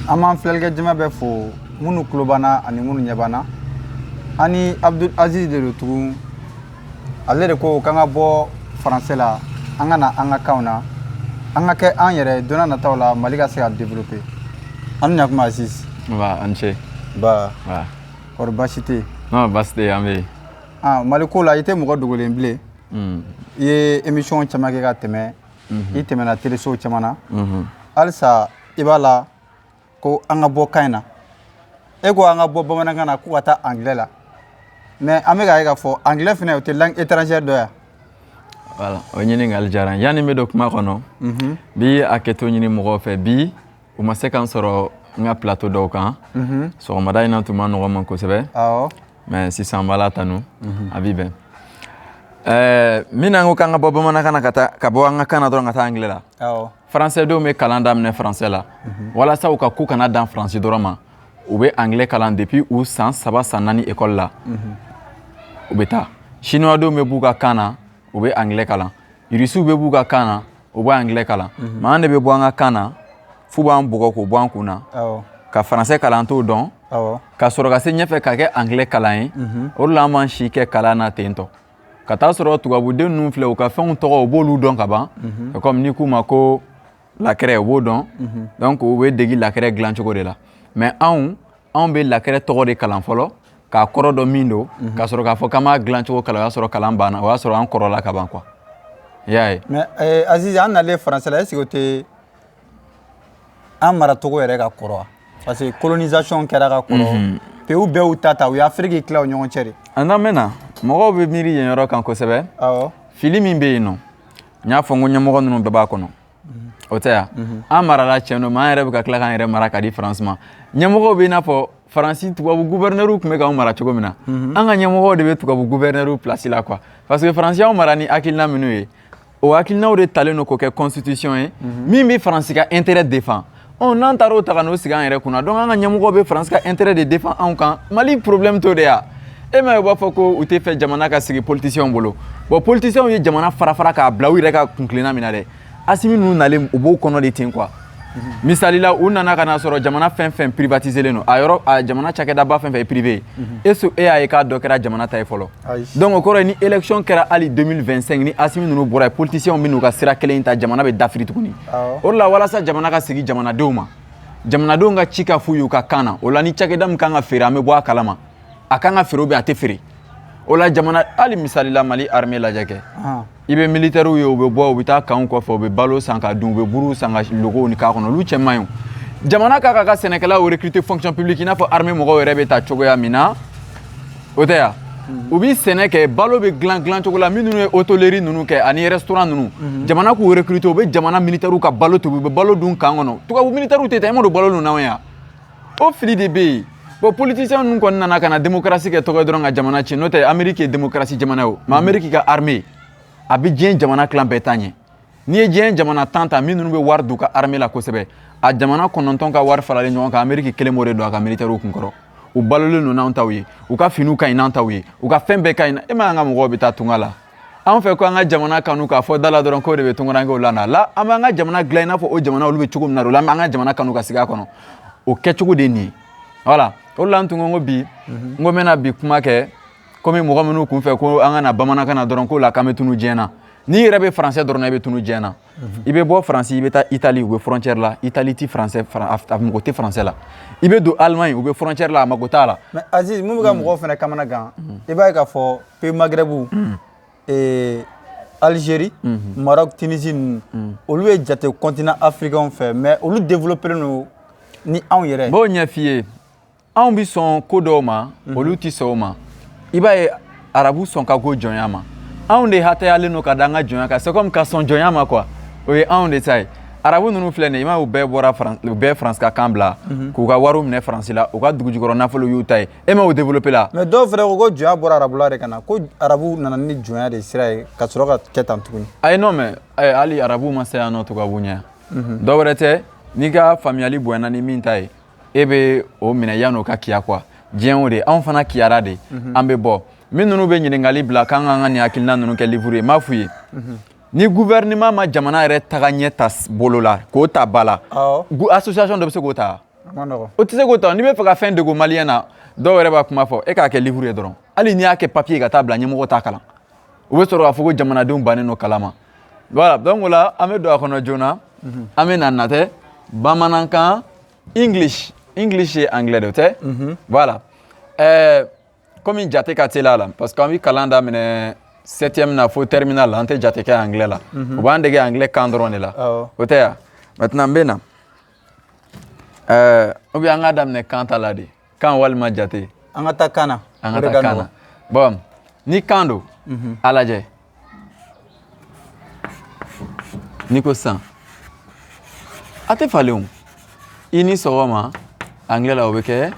An b'an filɛlikɛ jama bɛɛ fo, minnu tulo b'an na ani minnu ɲɛ b'an na. An ni Abdul Aziz de don tugun. Ale de ko k'an ka bɔ faransɛ la, an ka na an ka kanw na, an ka kɛ an yɛrɛ don n'a nataw la, Mali ka se ka développer. An ni ɲakuma, Aziz. Ba, an ce. Ba. Ba. Kɔri baasi tɛ yen? Non, baasi tɛ yen, an bɛ yen. Ah, Mali ko la, i tɛ mɔgɔ dogolen bilen. I ye émission caman kɛ ka tɛmɛ, i tɛmɛna telesow caman na. Halisa i b'a la ko an ka bɔ kan in na. E ko an ka bɔ bamanankan na ko ka taa anglais la, mais an bɛ k'a ye k'a fɔ anglais fana, o tɛ langue étrangère dɔ ya? Voilà, o ɲininkali diyara n ye. Yanni n bɛ don kuma kɔnɔ, bi hakɛto ɲini mɔgɔw fɛ. Bi u ma se k'an sɔrɔ n ka plateau dɔw kan. Sɔgɔmada in na tun ma nɔgɔn ma kosɛbɛ. Mais sisan an b'Ala tanu, a bi bɛn. Min n'an ko k'an ka bɔ bamanankan na ka taa, ka bɔ an ka kan na dɔrɔn ka taa anglais la. Français denw bɛ kalan daminɛ français la walasa u ka ko kana dan faransi dɔrɔn ma. U bɛ anglais kalan depuis u san 3, san 4 école la. U bɛ taa, chinois denw bɛ b'u ka kan na, u bɛ anglais kalan. Rusiw bɛ b'u ka kan na, u bɛ anglais kalan. Mais an de bɛ bɔ an ka kan na f'u b'an bugɔ k'o bɔ an kun na ka français kalan, t'o dɔn, ka sɔrɔ ka se ɲɛfɛ ka kɛ anglais kalan ye. O de la an b'an si kɛ kalan na ten tɔ, ka taa sɔrɔ tubabuden ninnu filɛ, u ka fɛnw tɔgɔ, u b'olu dɔn ka ban. Comme n'i k'u ma ko lakɛrɛ, u b'o dɔn. Donc u bɛ degi lakɛrɛ dilan cogo de la. Mais anw bɛ lakɛrɛ tɔgɔ de kalan fɔlɔ k'a kɔrɔ dɔn min don, ka sɔrɔ k'a fɔ k'an b'a dilan cogo kalan, o y'a sɔrɔ kalan banna, o y'a sɔrɔ an kɔrɔla ka ban quoi, i y'a ye. Mais Aziz, an nalen français la, est ce que o tɛ an maracogo yɛrɛ ka kɔrɔ wa? Parce que colonisation kɛra ka kɔrɔ, pays bɛɛ y'u ta ta, u ye Afrique tila u ɲɔgɔn cɛ de. An n'an bɛ na, mɔgɔw bɛ miiri yen yɔrɔ kan kosɛbɛ. Fili min bɛ yen nɔ, n y'a fɔ n ko ɲɛmɔgɔ ninnu bɛɛ b'a kɔnɔ, o tɛ yan. An marala tiɲɛ don, mais an yɛrɛ bɛ ka tila k'an yɛrɛ mara ka di Faransi ma. Ɲɛmɔgɔw bɛ i n'a fɔ Faransi tubabu gouverneur tun bɛ k'anw mara cogo min na, an ka ɲɛmɔgɔw de bɛ tubabu gouverneur place la quoi. Parce que Faransi y'anw mara ni hakilina minnu ye, o hakilinaw de talen don k'o kɛ constitution ye min bɛ Faransi ka intérêt défend. Ɔ, n'an taara o ta ka n'o sigi an yɛrɛ kunna, donc an ka ɲɛmɔgɔw bɛ Faransi ka intérêt de défend anw kan. Mali problème t'o de ya. E ma ye, u b'a fɔ ko u tɛ fɛ jamana ka sigi politiciens bolo. Bon, politiciens ye jamana fara fara k'a bila u yɛrɛ ka kunkilenna min na dɛ, Asimi ninnu nalen, u b'o kɔnɔ de ten quoi. Misali la, u nana ka na sɔrɔ jamana fɛn fɛn privatisé len don, a yɔrɔ a jamana cakɛdaba fɛn fɛn ye privé ye, e y'a ye k'a dɔ kɛra jamana ta ye fɔlɔ? Donc o kɔrɔ ye ni élection kɛra hali 2025, ni Asimi ninnu bɔra yen, politiciens bɛ n'u ka sira kelen ta, jamana bɛ dafiri tuguni. O de la, walasa jamana ka segin jamanadenw ma, jamanadenw ka ci ka f'u ye u ka kan na, o la ni cakɛda min kan ka feere, an bɛ bɔ a kalama a kan ka feere ou bien a tɛ feere. O la jamana, hali misali la, Mali armée lajɛ kɛ. I bɛ militaires ye, u bɛ bɔ, u bɛ taa kanw kɔfɛ, u bɛ balo san ka dun, u bɛ buru san ka logow ni k'a kɔnɔ, olu cɛ man ɲi. Jamana k'a ka sɛnɛkɛlaw recruter fonction publique i n'a fɔ armée mɔgɔw yɛrɛ bɛ ta cogoya min na, o tɛ yan. U bɛ sɛnɛ kɛ, balo bɛ dilan dilan cogo la, minnu ye hôtellerie ninnu kɛ ani restaurant ninnu, jamana k'u recruter, u bɛ jamana militaires ka balo tobi, u bɛ balo dun camp kɔnɔ. Tubabu militaires tɛ taa, e ma don balo ninnu n'anw ye yan. O fili de bɛ yen. Bon, politiciens ninnu kɔni nana ka na démocratie kɛ tɔgɔ ye dɔrɔn ka jamana ci. N'o tɛ, Amérique ye démocratie jamana ye o. Mais Amérique ka armée a bɛ diɲɛ jamana tilan bɛɛ ta ɲɛ. N'i ye diɲɛ jamana 10 ta minnu bɛ wari don u ka armée la kosɛbɛ, a jamana 9 ka wari faralen ɲɔgɔn kan, Amérique kelen b'o de don a ka militaires kun kɔrɔ. U balolen don n'anw taw ye, u ka finiw ka ɲi n'an taw ye, u ka fɛn bɛɛ ka ɲi. E ma, an ka mɔgɔw bɛ taa tunga la anw fɛ ko an ka jamana kanu k'a fɔ da la dɔrɔn k'o de bɛ tunkarankew la na la. An b'an ka jamana dilan i n'a fɔ o jamana olu bɛ cogo min na, o la an b'an ka jamana kanu ka sigi a kɔnɔ. O kɛcogo de ye nin ye. Voilà, o de la n tun ko bi n ko n bɛna bi kuma kɛ komi mɔgɔ minnu kun fɛ ko an ka na bamanankan na dɔrɔn, k'o la k'an bɛ tunu diɲɛ na. N'i yɛrɛ bɛ français dɔrɔn na, i bɛ tunu diɲɛ na. I bɛ bɔ Faransi, i bɛ taa Italie, u bɛ frontière la. Italie ti français, a mago tɛ français la. I bɛ don Allemagne, u bɛ frontière la, a mago t'a la. Mais Aziz, mun bɛ ka mɔgɔw fana kamana gan, i b'a ye k'a fɔ pays Maghreb, Algérie, Maroc, Tunisie ninnu, olu ye jate continent africain fɛ, mais olu développé don ni anw yɛrɛ. N b'o ɲɛf'i ye. Anw bɛ sɔn ko dɔw ma, olu tɛ sɔn o ma. I b'a ye, arabu sɔn ka go jɔnya ma, anw de hatɛyalen don ka da an ka jɔnya kan. C'est comme ka sɔn jɔnya ma quoi, o ye anw de ta ye. Arabu ninnu filɛ nin ye, i m'a ye, u bɛɛ bɔra Faran, u bɛɛ Faransi ka kan bila k'u ka wariw minɛ Faransi la, u ka dugujukɔrɔ nafolo y'u ta ye. E ma, o développé la. Mais dɔw fɛnɛ ko ko jɔnya bɔra arabu la de ka na, ko arabu nana ni jɔnya de sira ye ka sɔrɔ ka kɛ tan tuguni. Ayi, non, mais hali arabu ma se yan nɔ tubabu ɲɛ. Dɔ wɛrɛ tɛ, n'i ka faamuyali bonyana ni min ta ye, e bɛ o minɛ yan'o ka kiya quoi. Diɲɛ o de, anw fana kiyara de. An bɛ bɔ min ninnu bɛ ɲininkali bila k'an k'an ka nin hakilina ninnu kɛ livre ye, n b'a f'u ye, ni gouvernement ma jamana yɛrɛ taga ɲɛ ta bolo la k'o ta ba la, association dɔ bɛ se k'o ta. O tɛ se k'o ta. N'i bɛ fɛ ka fɛn dogo maliyɛn na, dɔw yɛrɛ b'a kuma fɔ, e k'a kɛ livre ye dɔrɔn. Hali n'i y'a kɛ papier ka taa bila, ɲɛmɔgɔ t'a kalan. U bɛ sɔrɔ k'a fɔ ko jamanadenw bannen don kalan ma. Voilà, donc o la an bɛ don a kɔnɔ joona. An bɛ na natɛ bamanankan, English. English ye anglais de tɛ? Voilà, komi jate ka teli a la, parce que an bɛ kalan daminɛ septième na fo terminal la, an tɛ jate kɛ anglais la. U b'an dege anglais kan dɔrɔn de la. O tɛ yan. Maintenant n bɛ na ou bien an k'a daminɛ kan ta la de, kan walima jate? An ka taa kan na. An ka taa kan na. Bon, ni kan don, a lajɛ, n'i ko sisan a tɛ falen o. I ni sɔgɔma anglais la, o bɛ kɛ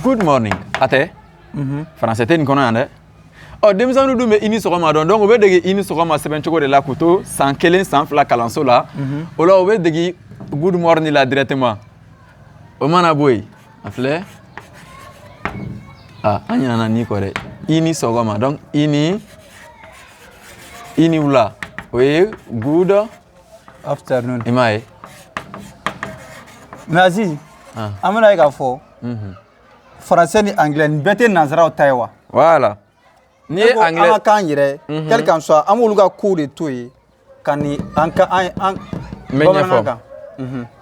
good morning, a tɛ? Français tɛ nin kɔnɔ yan dɛ. Ɔ, denmisɛnninw dun bɛ i ni sɔgɔma dɔn, donc u bɛ dege i ni sɔgɔma sɛbɛn cogo de la k'u to san 1, san 2 kalanso la. O la u bɛ dege good morning la directement. O mana bɔ yen, a filɛ, ah, an ɲinɛna ni kɔ dɛ. I ni sɔgɔma, donc i ni wula, o ye good afternoon. I m'a ye? Mais Aziz, an bɛna ye k'a fɔ français ni anglais, nin bɛɛ tɛ nanzaraw ta ye wa? Voilà, n'i ye anglais an ka kan yɛrɛ, quel qu'en soit, an b'olu ka kow de to yen ka ni an ka an N bɛ ɲɛfɔ.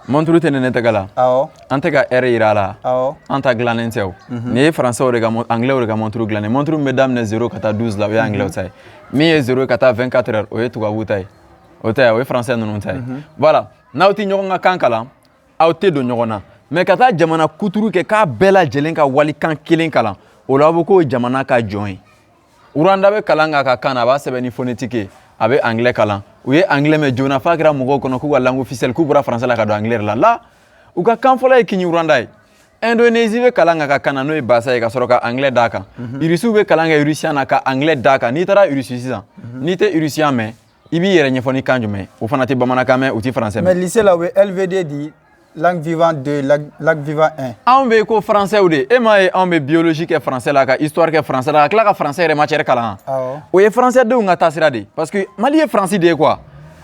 Montre tɛ ne tɛgɛ la. Awɔ. An tɛ ka heure yira a la. Awɔ. An ta dilannen tɛ o. Nin ye français de ka, anglais de ka montre dilannen. Montre min bɛ daminɛ 0 ka taa 12 la, o ye anglais ta ye. Min ye 0 ka taa 24 heures, o ye tubabu ta ye. O tɛ, o ye français ninnu ta ye. Voilà, n'aw tɛ ɲɔgɔn ka kan kalan, aw tɛ don ɲɔgɔn na. Mais ka taa jamana kuturu kɛ k'a bɛɛ lajɛlen ka walikan kelen kalan, o la aw bɛ k'o jamana ka jɔn ye. Rwanda bɛ kalan k'a ka kan na, a b'a sɛbɛn ni phonétique ye, a bɛ anglais kalan. U ye anglais mɛn joona f'a kɛra mɔgɔw kɔnɔ k'u ka langue officielle, k'u bɔra français la ka don anglais de la. La u ka kan fɔlɔ ye Kinyarwanda ye. Indonésie bɛ kalan k'a ka kan na, n'o ye Bahasa ye, ka sɔrɔ ka anglais d'a kan. Irisiw bɛ kalan kɛ russian na ka anglais d'a kan. N'i taara Russie sisan, n'i tɛ russian mɛn, i b'i yɛrɛ ɲɛfɔ ni kan jumɛn? O fana tɛ bamanankan mɛn, u tɛ français mɛn. Mais lycée la, u bɛ LV2 di, langue vivante 2, langue vivante 1. Anw bɛ ko français de, e m'a ye, anw bɛ biologie kɛ français la, ka histoire kɛ français la, ka tila ka français yɛrɛ matière kalan. O ye français denw ka taasira de ye, parce que Mali ye Faransi de ye quoi.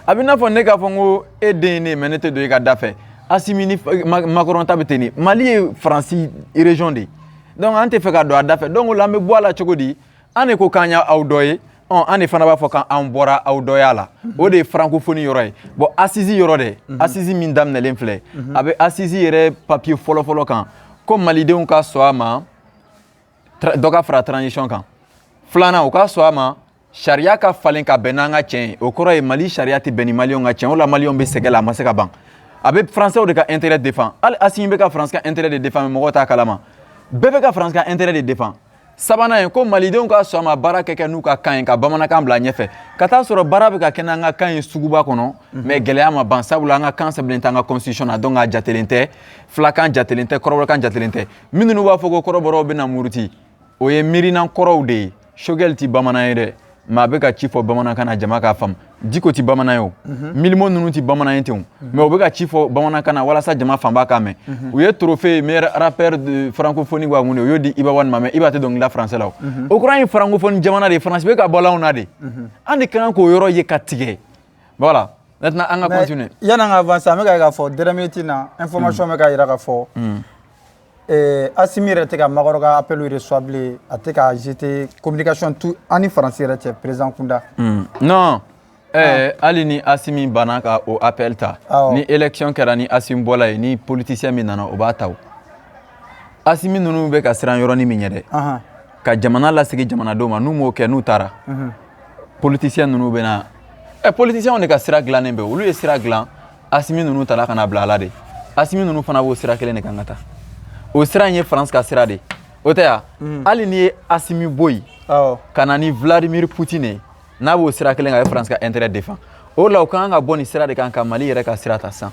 A bɛ i n'a fɔ ne k'a fɔ n ko e den ye ne ye, mais ne tɛ don e ka da fɛ. Assimi ni Macron ta bɛ ten de. Mali ye Faransi région de ye, donc an tɛ fɛ ka don a da fɛ. Donc o la an bɛ bɔ a la cogo di? An de ko k'an y'aw dɔ ye. Ɔ, an de fana b'a fɔ k'an bɔra aw dɔya la. O de ye francophonie yɔrɔ ye. Bon, assise yɔrɔ dɛ, assise min daminɛlen filɛ, a bɛ assise yɛrɛ papier fɔlɔ-fɔlɔ kan ko malidenw ka sɔn a ma, dɔ ka fara transition kan. Filanan, u ka sɔn a ma, sariya ka falen ka bɛn n'an ka tiɲɛ ye. O kɔrɔ ye Mali sariya tɛ bɛn ni maliyɛnw ka tiɲɛ. O la maliyɛnw bɛ sɛgɛn la, a ma se ka ban. A bɛ français de ka intérêt défend. Hali Assimi bɛ ka France ka intérêt de défend, mais mɔgɔw t'a kalama. Bɛɛ bɛ ka France ka intérêt de défend. Sabanan ye ko malidenw ka sɔn a ma, baara kɛ n'u ka kan ye, ka bamanankan bila ɲɛfɛ. Ka taa sɔrɔ baara bɛ ka kɛ n'an ka kan ye suguba kɔnɔ, mais gɛlɛya ma ban, sabula an ka kan sɛbɛnnen tɛ an ka constitution na. Donc a jatelen tɛ, filakan jatelen tɛ, kɔrɔbɔrɔkan jatelen tɛ. Minnu b'a fɔ ko kɔrɔbɔrɔw bɛna muruti, o ye miirinan kɔrɔw de ye. Choguel ti bamanan ye dɛ, mais a bɛ ka ci fɔ bamanankan na, jama k'a faamu. Diko ti bamanan ye o, Milimo ninnu ti bamanan ye ten o, mais u bɛ ka ci fɔ bamanankan na walasa jama fanba k'a mɛn. U ye trophée meilleur rappeur de francophonie wa mun de, u y'o di Iba One ma, mais Iba tɛ dɔnkilida français la. O o kɔrɔ, an ye francophonie jamana de ye, France bɛ ka bɔ anw na de. An de ka kan k'o yɔrɔ ye ka tigɛ. Voilà, maintenant an ka continuer. Yan'an ka avancer, an bɛ ka ye k'a fɔ dernière minute na, information bɛ ka yira k'a fɔ Assimi yɛrɛ tɛ ka Macron ka appel reçoit bilen, a tɛ ka jeter communication tout an ni Faransi yɛrɛ cɛ, président kunda. Non, hali ni Assimi banna ka o appel ta, ni élection kɛra, ni Assimi bɔla yen, ni politicien min nana, o b'a ta. O Assimi ninnu bɛ ka siran yɔrɔnin min ɲɛ dɛ, ka jamana lasegin jamanadenw ma, n'u m'o kɛ, n'u taara, politicien ninnu bɛ na. Politicien de ka sira dilannen bɛ, olu ye sira dilan. Assimi ninnu tala ka na bila a la de. Assimi ninnu fana b'o sira kelen de kan ka taa. O sira in ye France ka sira de, o tɛ ya? Hali n'i ye Assimi bɔ yen ka na ni Vladimir Poutine ye, n'a b'o sira kelen kan, a bɛ France ka intérêt défend. O la u ka kan ka bɔ nin sira de kan ka Mali yɛrɛ ka sira ta sisan.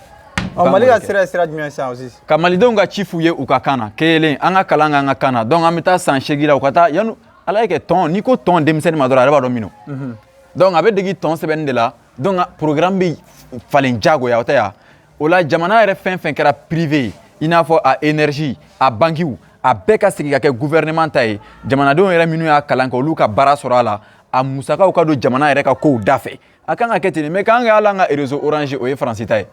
Ɔ, Mali ka sira ye sira jumɛn ye sisan aussi? Ka malidenw ka ci f'u ye u ka kan na. Kelen, an ka kalan k'an ka kan na. Donc an bɛ taa san 8 la, u ka taa yanni ala ye kɛ tɔn. N'i ko tɔn denmisɛnnin ma dɔrɔn, a yɛrɛ b'a dɔn min don. Donc a bɛ degi tɔn sɛbɛnni de la. Donc programme bɛ falen diyagoya, o tɛ ya? O la jamana yɛrɛ fɛn fɛn kɛra privé ye, i n'a fɔ a énergie, a bankiw, a bɛɛ ka segin ka kɛ gouvernement ta ye. Jamanadenw yɛrɛ minnu y'a kalan kɛ, olu ka baara sɔrɔ a la, a musakaw ka don jamana yɛrɛ ka kow da fɛ. A kan ka kɛ ten de. Mais k'an ka hali an ka réseau Orange, o ye Faransi ta ye.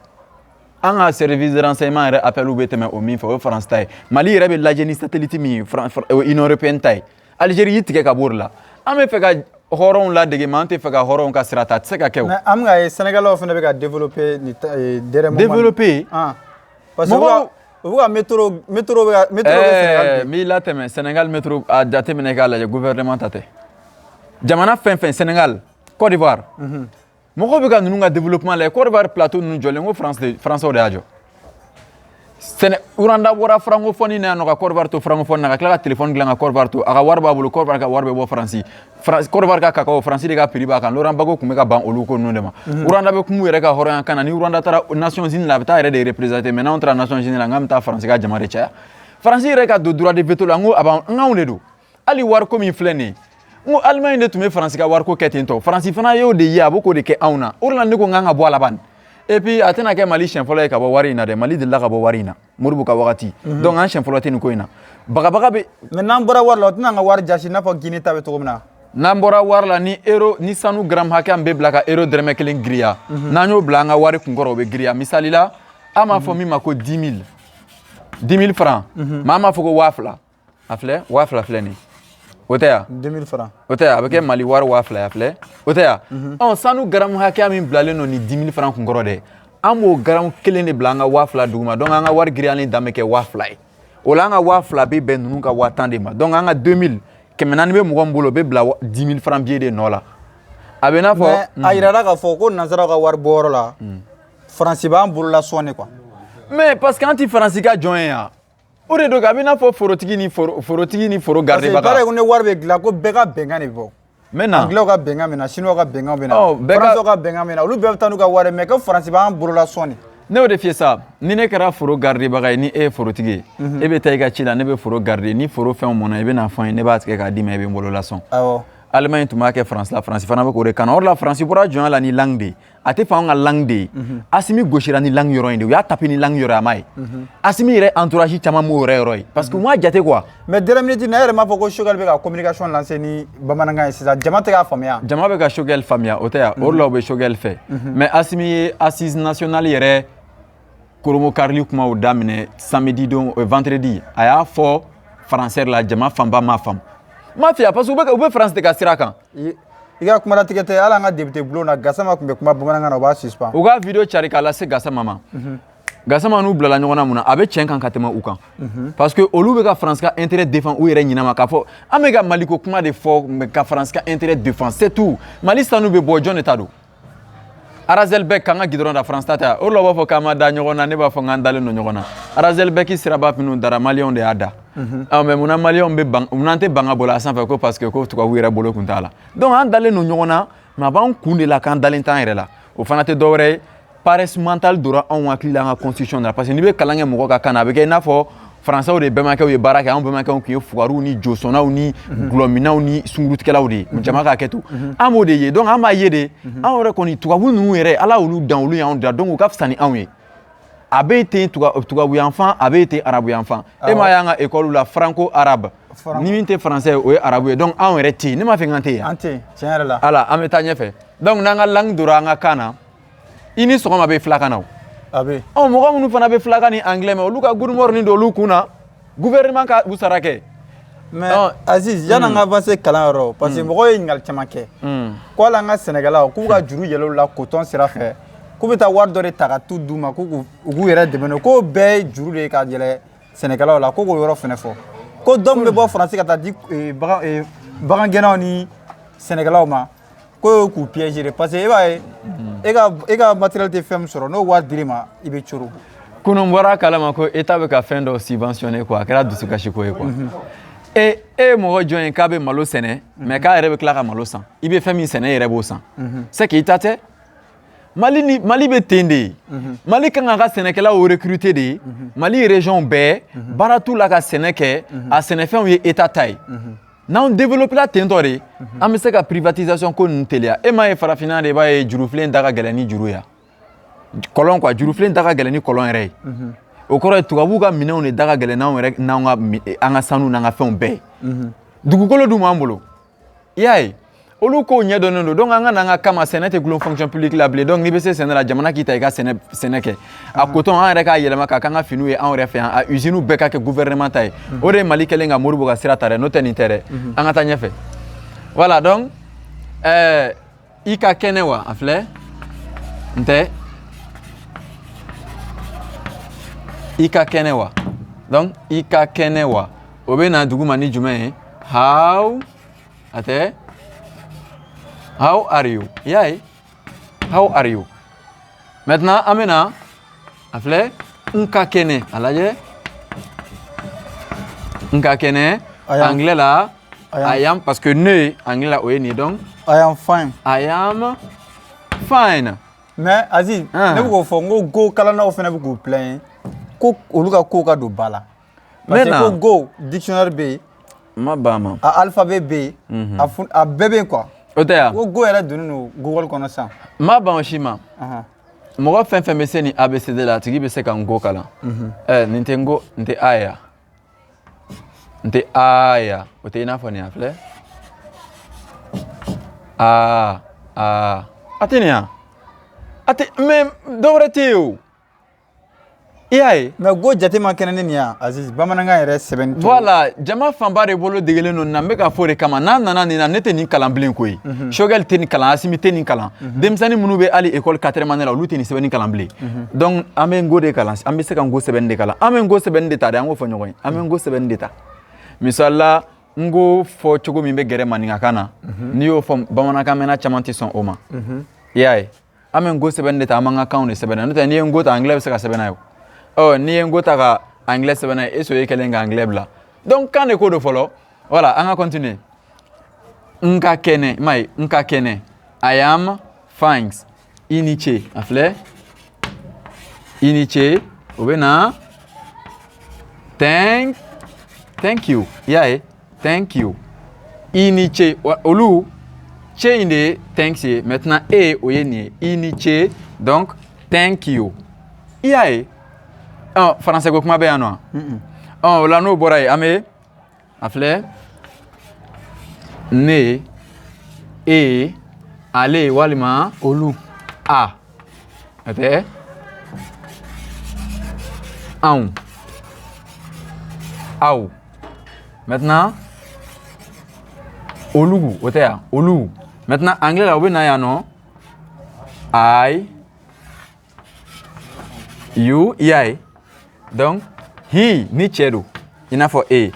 An ka service de renseignement yɛrɛ, appel bɛ tɛmɛ o min fɛ, o ye Faransi ta ye. Mali yɛrɛ bɛ lajɛ ni satellite min ye, o ye Union européenne ta ye. Algérie y'i tigɛ ka bɔ o de la. An bɛ fɛ ka hɔrɔnw ladege, mais an tɛ fɛ ka hɔrɔnw ka sira ta. A tɛ se ka kɛ o. Mais an bɛ k'a ye, Sénégalais fana bɛ ka développer ni dernier moment. Développer? Ah. Parce que u bɛ ka métro bɛ ka métro bɛ Sénégal. N b'i latɛmɛ. Sénégal métro, a jateminɛ k'a lajɛ, gouvernement ta tɛ. Jamana fɛn fɛn, Sénégal, Côte d'Ivoire, mɔgɔw bɛ ka ninnu ka développement lajɛ. Côte d'Ivoire plateau ninnu jɔlen ko France de, Français de y'a jɔ. Sɛnɛ Rwanda bɔra francophonie na yan nɔ ka Côte d'Ivoire to francophonie na, ka tila ka téléphone dilan ka Côte d'Ivoire to. A ka wari b'a bolo, Côte d'Ivoire ka wari bɛ bɔ Faransi. Côte d'Ivoire ka cacao, Faransi de ka prix b'a kan. Laurent Gbagbo tun bɛ ka ban olu ko ninnu de ma. Rwanda bɛ kuma u yɛrɛ ka hɔrɔnya kan na. Ni Rwanda taara Nations Unies la, a bɛ taa yɛrɛ de représenter. Mais n'anw taara Nations Unies la, n k'an bɛ taa Faransi ka jama de caya. Faransi yɛrɛ ka don droit de veto la, n ko a b'an, n k'anw de don. Hali wariko min filɛ nin ye, n ko Allemagne de tun bɛ Faransi ka wariko kɛ ten tɔ. Faransi fana y'o de ye, a bɛ k'o de kɛ anw na. O de la ne ko n k'an ka bɔ a la ban. Et puis a tɛna kɛ Mali siɲɛ fɔlɔ ye ka bɔ wari in na dɛ. Mali delila ka bɔ wari in na Modibo ka wagati. Donc an siɲɛ fɔlɔ tɛ nin ko in na. Bagabaga bɛ. Mais n'an bɔra wari la, o tɛna an ka wari jasi i n'a fɔ Guinée ta bɛ cogo min na? N'an bɔra wari la, ni euro ni sanu gramme hakɛ min bɛ bila ka euro dɔrɔmɛ kelen giriya, n'an y'o bila an ka wari kunkɔrɔ, o bɛ giriya. Misali la, an b'a fɔ min ma ko 10 000, 10 000 francs, mais an b'a fɔ ko 2000. A filɛ, 2000 filɛ nin ye, o tɛ yan? 2000 francs. O tɛ yan? A bɛ kɛ Mali wari 2000 ye, a filɛ, o tɛ yan? Ɔ, sanu garamu hakɛya min bilalen don ni 10 000 francs kunkɔrɔ dɛ, an b'o garamu kelen de bila an ka 2000 duguma. Donc an ka wari giriyalen dan bɛ kɛ 2000 ye. O la an ka 2000 bɛ bɛn ninnu ka 10 000 de ma. Donc an ka 2000, 400 bɛ mɔgɔ min bolo, o bɛ bila 10 000 francs billet de nɔ la. A bɛ n'a fɔ. Mais a yirala k'a fɔ ko nanzaraw ka wari bɔyɔrɔ la, Faransi b'an bolola sɔn de quoi. Mais parce que an ti Faransi ka jɔn ye yan, o de don. A bɛ n'a fɔ forotigi ni foro, forotigi ni foro Parce que garidibaga. baara in ko ni wari bɛ dilan, ko bɛɛ ka bɛnkan de bɛ bɔ. N bɛ na. Anglais ka bɛnkan bɛ na, Chinois ka bɛnkan bɛ na, Ɔ, bɛɛ Français ka bɛnkan bɛ na, olu bɛɛ bɛ taa n'u ka wari ye, mais ko Faransi b'an bolola sɔn de. Ne y'o de f'i ye sa. Ni ne kɛra foro garidibaga ye, ni e ye forotigi ye, e bɛ taa i ka ci la, ne bɛ foro garder. Ni foro fɛnw mɔnna, i bɛ n'a fɔ n ye, ne b'a tigɛ k'a d'i ma, i bɛ n bolo lasɔn. Allemagne tun b'a kɛ France la, France fana bɛ k'o de kanu. O de la France bɔra jɔnya la ni langue de ye. A tɛ fɛ anw ka langue de ye. Asimi gosira ni langue yɔrɔ in de ye. U y'a tapé ni langue yɔrɔ ye, a ma ye. Asimi yɛrɛ entourage caman m'o yɛrɛ yɔrɔ ye parce que u m'a jate quoi. Mais dernière minute na, e yɛrɛ m'a fɔ ko Choguel bɛ ka communication lancer ni bamanankan ye sisan, jama tɛ k'a faamuya. Jama bɛ ka Choguel faamuya, o tɛ yan? O de la u bɛ Choguel fɛ. Mais Asimi ye assise nationale yɛrɛ koromokarili kumaw daminɛ samedi don, vendredi, a y'a fɔ français la, jama fanba m'a faamu. N m'a f'i ye, parce que u bɛ France de ka sira kan. I ka kuma latigɛ tɛ, hali an ka député bulon na, Gasama tun bɛ kuma bamanankan na, u b'a suspend. U ka vidéo cari k'a lase Gasama ma. Gasama n'u bilala ɲɔgɔn na mun na? A bɛ tiɲɛ kan ka tɛmɛ u kan, parce que olu bɛ ka France ka intérêt défend u yɛrɛ ɲinɛ ma k'a fɔ an bɛ ka Maliko kuma de fɔ, mais ka France ka intérêt défend, c'est tout. Mali sanu bɛ bɔ, jɔn de ta don? Ras El Berk k'an ka goudron da, France ta tɛ wa? O de la u b'a fɔ k'an ma da ɲɔgɔn na. Ne b'a fɔ k'an dalen don ɲɔgɔn na. Ras El Berk siraba minnu dara, maliyɛnw de y'a da. Ɔ, mais munna maliyɛnw bɛ ban, munna an tɛ ban ka boli a sanfɛ? Ko parce que ko tubabu yɛrɛ bolo kun t'a la. Donc an dalen don ɲɔgɔn na, mais a b'an kun de la k'an dalen t'an yɛrɛ la. O fana tɛ dɔwɛrɛ ye, paresse mentale donna anw hakili la an ka constitution na, parce que n'i bɛ kalan kɛ mɔgɔ ka kan na, a bɛ kɛ i n'a fɔ Faransɛw de bɛnbakɛw ye baara kɛ. Anw bɛnbakɛw tun ye fugariw ni josɔnnaw ni gulɔminaw ni sunkurutigɛlaw de ye. Jama ka kɛ to, an b'o de ye. Donc an b'a ye de, anw yɛrɛ kɔni, tubabu ninnu yɛrɛ, Ala y'olu dan, olu y'anw dan, donc u ka fisa ni anw ye. A bɛ ten tubabu yanfan, a bɛ ten arabu yanfan. E m'a y'an ka école la, franco arabe, ni min tɛ français ye, o ye arabu ye. Donc anw yɛrɛ tɛ yen. Ne m'a fɛ k'an tɛ yen. An tɛ yen tiɲɛ yɛrɛ la. Ala, an bɛ taa ɲɛfɛ. Donc n'an ka langue donna an ka kan na, i ni sɔgɔma bɛ filakan na o. A bɛ. Ɔ, mɔgɔ minnu fana bɛ filakan ni anglais mɛn, olu ka good morning don olu kun na, gouvernement ka u sara kɛ. Mais Aziz, yan'an ka avancer kalan yɔrɔ, parce que mɔgɔw ye ɲininkali caman kɛ ko hali an ka sɛnɛkɛlaw k'u ka juru yɛlɛ olu la coton sira fɛ, k'u bɛ taa wari dɔ de ta ka t'u d'u ma k'u u k'u yɛrɛ dɛmɛ n'o, k'o bɛɛ ye juru de ye ka yɛlɛ sɛnɛkɛlaw la, ko k'o yɔrɔ fɛnɛ fɔ, ko dɔ min bɛ bɔ Faransi ka taa di bagangɛnnaw ni sɛnɛkɛlaw ma, ko ye k'u piéger de, parce que e b'a ye, e ka matériel tɛ fɛn min sɔrɔ, n'o wari dir'i ma, i bɛ coro. Kunun bɔra a kalama ko État bɛ ka fɛn dɔ subventionner quoi. A kɛra dusukasi ko ye quoi. E ye mɔgɔ jɔn ye k'a bɛ malo sɛnɛ, mais k'a yɛrɛ bɛ tila ka malo san? I bɛ fɛn min sɛnɛ, e yɛrɛ b'o san, c'est que i ta tɛ. Mali ni Mali bɛ ten de ye. Mali kan k'a ka sɛnɛkɛlaw recruter de ye. Mali région bɛɛ, baara t'u la ka sɛnɛ kɛ, a sɛnɛfɛnw ye État ta ye. N'anw développé la ten tɔ de, an bɛ se ka privatisation ko ninnu teliya. E m'a ye, farafinna de, i b'a ye jurufilen da ka gɛlɛn ni juru ye kɔlɔn quoi. Jurufilen da ka gɛlɛn ni kɔlɔn yɛrɛ ye. O kɔrɔ ye tubabuw ka minɛnw de da ka gɛlɛn n'anw yɛrɛ, n'anw ka an ka sanu n'an ka fɛnw bɛɛ ye. Dugukolo dun b'an bolo, i y'a ye. Olu kow ɲɛdɔnnen don. Donc an ka n'an ka kama, sɛnɛ tɛ gulon fonction publique la bilen. Donc n'i bɛ se sɛnɛ la, jamana k'i ta i ka sɛnɛ kɛ. A coton, an yɛrɛ k'a yɛlɛma k'a k'an ka finiw ye anw yɛrɛ fɛ yan. A usines bɛɛ ka kɛ gouvernement ta ye. O de ye Mali kɛlen ka Modibo ka sira ta dɛ, n'o tɛ nin tɛ dɛ. An ka taa ɲɛfɛ. Voilà, donc i ka kɛnɛ wa? A filɛ, n tɛ i ka kɛnɛ wa? Donc i ka kɛnɛ wa, o bɛ na duguma ni jumɛn ye? How, a tɛ how are you? I y'a ye, how are you? Maintenant an bɛ na, a filɛ, n ka kɛnɛ. A lajɛ, n ka kɛnɛ anglais la, I am, parce que ne anglais la o ye nin ye. Donc I am fine. I am fine. Mais Aziz, ne bɛ k'o fɔ n ko go kalannaw fana bɛ k'u plaindre ko olu ka ko ka don ba la. Parce que ko go dictionnaire bɛ yen. Ma ban ma. A alphabet bɛ yen. A bɛɛ bɛ yen quoi. O tɛ yan. Ko go yɛrɛ donnen don Google kɔnɔ sisan. N ma ban o si ma. Mɔgɔ fɛn fɛn bɛ se nin ABCD la, a tigi bɛ se ka n go kalan. Nin tɛ n go, nin tɛ A ye yan. N tɛ A ye yan. O tɛ i n'a fɔ nin, a filɛ. A A a tɛ nin yan. A tɛ, mais dɔwɛrɛ tɛ yen o. I y'a ye. Mais go jate ma kɛnɛ ni nin ya Aziz, bamanankan yɛrɛ sɛbɛnni cogo. Voilà, jama fanba de bolo degelen don na, n bɛ ka fɔ o de kama. N'a nana nin na, ne tɛ nin kalan bilen koyi. Choguel tɛ nin kalan, Asimi tɛ nin kalan. Denmisɛnnin minnu bɛ hali école quatrième année la, olu tɛ nin sɛbɛnni kalan bilen. Donc an bɛ n go de kalan, an bɛ se ka n go sɛbɛnni de kalan. An bɛ n go sɛbɛnni de ta dɛ, an k'o fɔ ɲɔgɔn ye. An bɛ n go sɛbɛnni de ta. Misali la, n go fɔ cogo min bɛ gɛrɛ maninkakan na, n'i y'o fɔ bamanankan mɛnna, caman tɛ sɔn o ma. I y'a ye. An bɛ n go sɛbɛnni de ta, an b'an ka kanw de sɛbɛn. N'o tɛ, n'i ye n go ta, anglais bɛ se ka sɛbɛn n'a ye o. Ɔ, n'i ye n ko ta ka anglais sɛbɛn n'a ye, est ce que e kɛlen ka anglais bila? Donc kan de ko don fɔlɔ. Voilà, an ka continuer. N ka kɛnɛ, i m'a ye, n ka kɛnɛ. I am fine. I ni ce, a filɛ. I ni ce, o bɛ na thank you. I y'a ye, thank you. I ni ce, olu ce in de ye thanks ye. Maintenant e o ye nin ye. I ni ce, donc thank you. I y'a ye. Ɔ, faransɛ ko kuma bɛ yan nɔ. Ɔ, o la n'o bɔra yen, an bɛ a filɛ, ne, e, ale walima olu, a, o tɛ anw, aw. Maintenant olu, o tɛ yan, olu. Maintenant anglais la, o bɛ na yan nɔ, I, you. I y'a ye. Donc he ni cɛ don, i n'a fɔ e,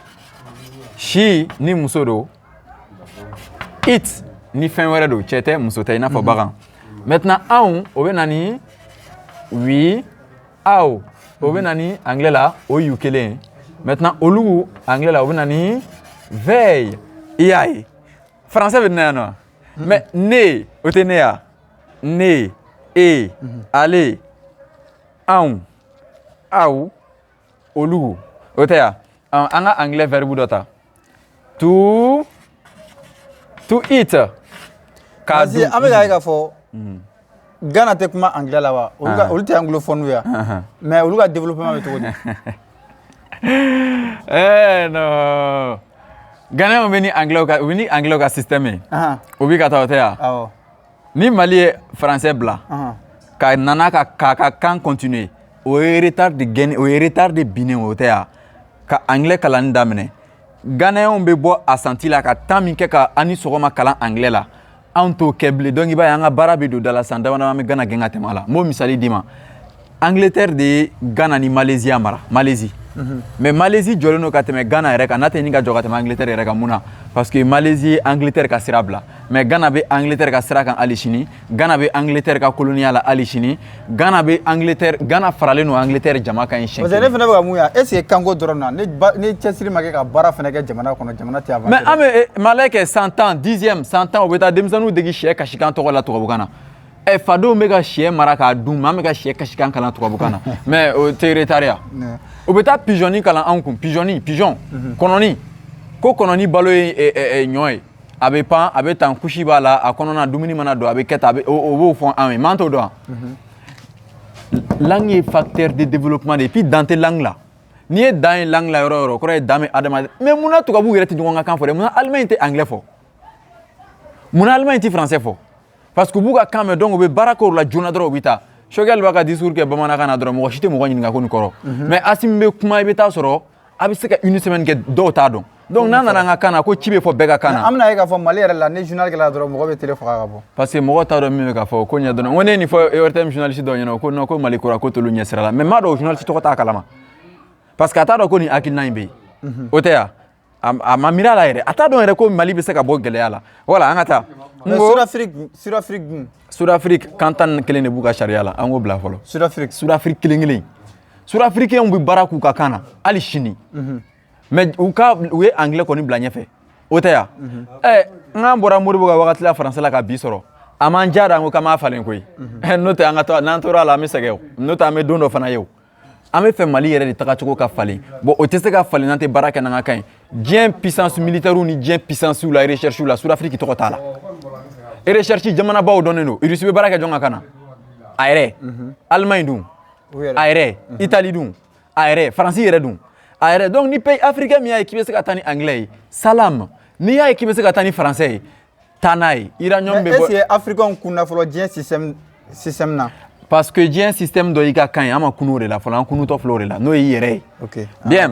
she ni muso don, it ni fɛn wɛrɛ don, cɛ tɛ muso tɛ, i n'a fɔ bagan. Maintenant anw, o bɛ na ni we, aw, o bɛ na ni anglais la o you kelen. Maintenant olu, anglais la o bɛ na ni they. I y'a ye, français bɛ na yan nɔ. Mais ne, o tɛ ne ya, ne, e, ale, anw, aw, olu, o tɛ yan. An ka anglais verbe dɔ ta, to eat, k'a dun. An bɛ k'a ye k'a fɔ Ghana tɛ kuma anglais la wa? Olu tɛ anglophone ye, mais olu ka développement bɛ cogo di? Eh non, Ghanéens bɛ ni anglais ka, u bɛ ni anglais ka système ye. O bɛ ka taa, o tɛ yan. Ni Mali ye français bila ka nana ka k'a ka kan continuer, o ye retard de gagné, o ye retard de binnen, o tɛ yan. Ka anglais kalanni daminɛ, Ghanéens bɛ bɔ Ashanti la ka temps min kɛ ka an ni sɔgɔma kalan anglais la, anw t'o kɛ bilen. Donc i b'a ye, an ka baara bɛ don da la, san dama dama an bɛ Ghana gɛn ka tɛmɛ a la. N b'o misali d'i ma. Angleterre de ye Ghana ni Malaisie mara, Malaisie. Mais Malaisie jɔlen don ka tɛmɛ Ghana yɛrɛ kan, n'a tɛ ɲini ka jɔ ka tɛmɛ Angleterre yɛrɛ kan. Mun na? Parce que Malaisie ye Angleterre ka sira bila, mais Ghana bɛ Angleterre ka sira kan hali sini. Ghana bɛ Angleterre ka koloniya la hali sini. Ghana bɛ Angleterre, Ghana faralen don Angleterre jama kan ɲi siɲɛ. Parce que ne fana bɛ ka mun ye, est ce que kanko dɔrɔn na, ne cɛsiri ma kɛ ka baara fana kɛ jamana kɔnɔ, jamana tɛ avancer. Mais an bɛ Malais kɛ san 10, dixième, san 10, u bɛ taa denmisɛnninw degi sɛ kasikan tɔgɔ la tubabukan na. Ɛ, fadenw bɛ ka sɛ mara k'a dun, mais an bɛ ka sɛ kasikan kalan tubabukan na. Mais o tɛ retard ya? U bɛ taa pigeonni kalan anw kun, pigeonni, pigeon, kɔnɔni, ko kɔnɔni balo ye ɲɔ ye, a bɛ pan, a bɛ tan, kusi b'a la, a kɔnɔna dumuni mana don, a bɛ kɛ tan, a bɛ o b'o fɔ anw ye, mais an t'o dɔn. Langue ye facteur de développement de ye. Puis dan tɛ langue la. N'i ye dan ye langue la yɔrɔ o yɔrɔ, o kɔrɔ ye dan bɛ adamaden. Mais munna tubabuw yɛrɛ tɛ ɲɔgɔn ka kan fɔ dɛ? Munna Allemagne tɛ anglais fɔ? Munna Allemagne ti français fɔ? Parce que u b'u ka kan mɛn, donc u bɛ baara kɛ o la joona dɔrɔn, u bɛ taa. Choguel b'a ka discours kɛ bamanankan na dɔrɔn, mɔgɔ si tɛ mɔgɔ ɲininka ko nin kɔrɔ. Mais Assimi bɛ kuma, i bɛ taa sɔrɔ a bɛ se ka une semaine kɛ, dɔw t'a dɔn. Donc n'a nana an ka kan na, ko ci bɛ fɔ bɛɛ ka kan na. An bɛna ye k'a fɔ Mali yɛrɛ la, ni journal kɛla dɔrɔn, mɔgɔ bɛ télé faga ka bɔ. Parce que mɔgɔw t'a dɔn min bɛ ka fɔ ko ɲɛ dɔrɔn. N ko ne ye nin fɔ ORTM journaliste dɔw ɲɛna, ko non, ko Mali kura ko t'olu ɲɛ sira la. Mais n m'a dɔn o journaliste tɔgɔ t'a kalama, parce que a t'a dɔn ko nin hakilina in bɛ yen. O tɛ yan, a ma miiri a la yɛrɛ, a t'a dɔn yɛrɛ ko Mali bɛ se ka bɔ gɛlɛya la. Voilà, an ka taa. Mais Sud-Afrique, Sud-Afrique dun? Sud-Afrique, kan 11 de b'u ka sariya la, an k'o bila fɔlɔ. Sud-Afrique. Sud-Afrique kelen kelen, Sud-Africains bɛ baara k'u ka kan na hali sini, mais u ka u ye anglais kɔni bila ɲɛfɛ, o tɛ yan. Ɛ, n k'an bɔra Modibo ka wagati la français la ka bi sɔrɔ, a m'an diya da, an ko k'an b'a falen koyi. N'o tɛ, an ka to n'an tora a la, an bɛ sɛgɛn o. N'o tɛ, an bɛ don dɔ fana ye o. An bɛ fɛ Mali yɛrɛ de tagacogo ka falen. Bon, o tɛ se ka falen n'an tɛ baara kɛ n'an ka kan ye. Diɲɛ puissance militaire ni diɲɛ puissance la, recherche la, Sud-Afrique tɔgɔ t'a la. Recherche jamanabaw dɔnnen don. Russie bɛ baara kɛ jɔn ka kan na? A yɛrɛ. Allemagne dun? A yɛrɛ. Italie dun? A yɛrɛ. Faransi yɛrɛ dun? A yɛrɛ. Donc ni pays africain min y'a ye k'i bɛ se ka taa ni anglais ye, salam. N'i y'a ye k'i bɛ se ka taa ni français ye, taa n'a ye. Uranium bɛ bɔ. Est ce que africain kunna fɔlɔ diɲɛ système na? Parce que diɲɛ système dɔ y'i ka kan ye, an ma kunu o de la fɔlɔ, an kunutɔ filɛ o de la, n'o y'i yɛrɛ ye. Ok. Bien.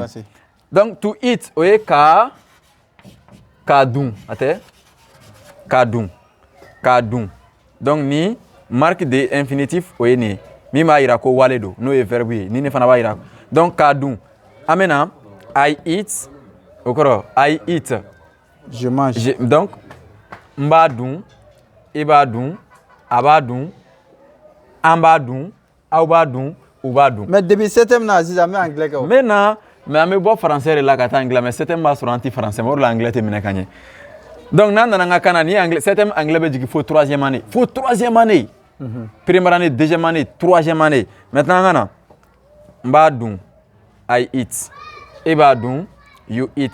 Donc to eat, o ye ka dun, a tɛ k'a dun, k'a dun. Donc ni marque de infinitif, o ye nin ye min b'a yira ko wale don, n'o ye verbe ye. Ni ne fana b'a yira, donc k'a dun, an bɛ na I eat, o kɔrɔ I eat. Je mange. Donc n b'a dun, i b'a dun, a b'a dun, an b'a dun, aw b'a dun, u b'a dun. Mais depuis septième na sisan, an bɛ anglais kɛ o. N bɛ na, mais an bɛ bɔ français de la ka taa anglais. Mais septième b'a sɔrɔ an tɛ français, mais o de la anglais tɛ minɛ ka ɲɛ. Donc n'an nana an ka kan na, ni anglais septième, anglais bɛ jigin fo troisième année, fo troisième année. Première année, deuxième année, troisième année. Maintenant an ka na n b'a dun, I eat. E b'a dun, you eat.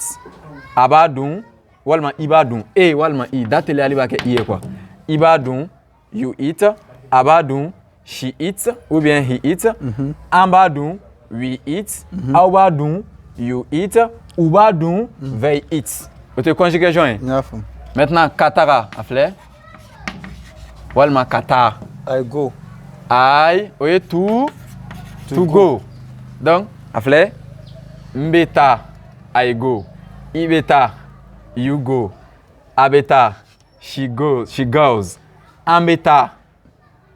A b'a dun walima i b'a dun, e walima i da teliyali b'a kɛ i ye quoi. I b'a dun, you eat. A b'a dun, she eats ou bien he eats. An b'a dun, we eat. Aw b'a dun, you eat. U b'a dun, they eat. O tɛ conjugaison ye? N y'a faamu. Maintenant ka taga, a filɛ, walima ka taa. I go. I, o ye to go. Donc a filɛ, n bɛ taa, I go. I bɛ taa, you go. A bɛ taa, she goes, she goes. An bɛ taa,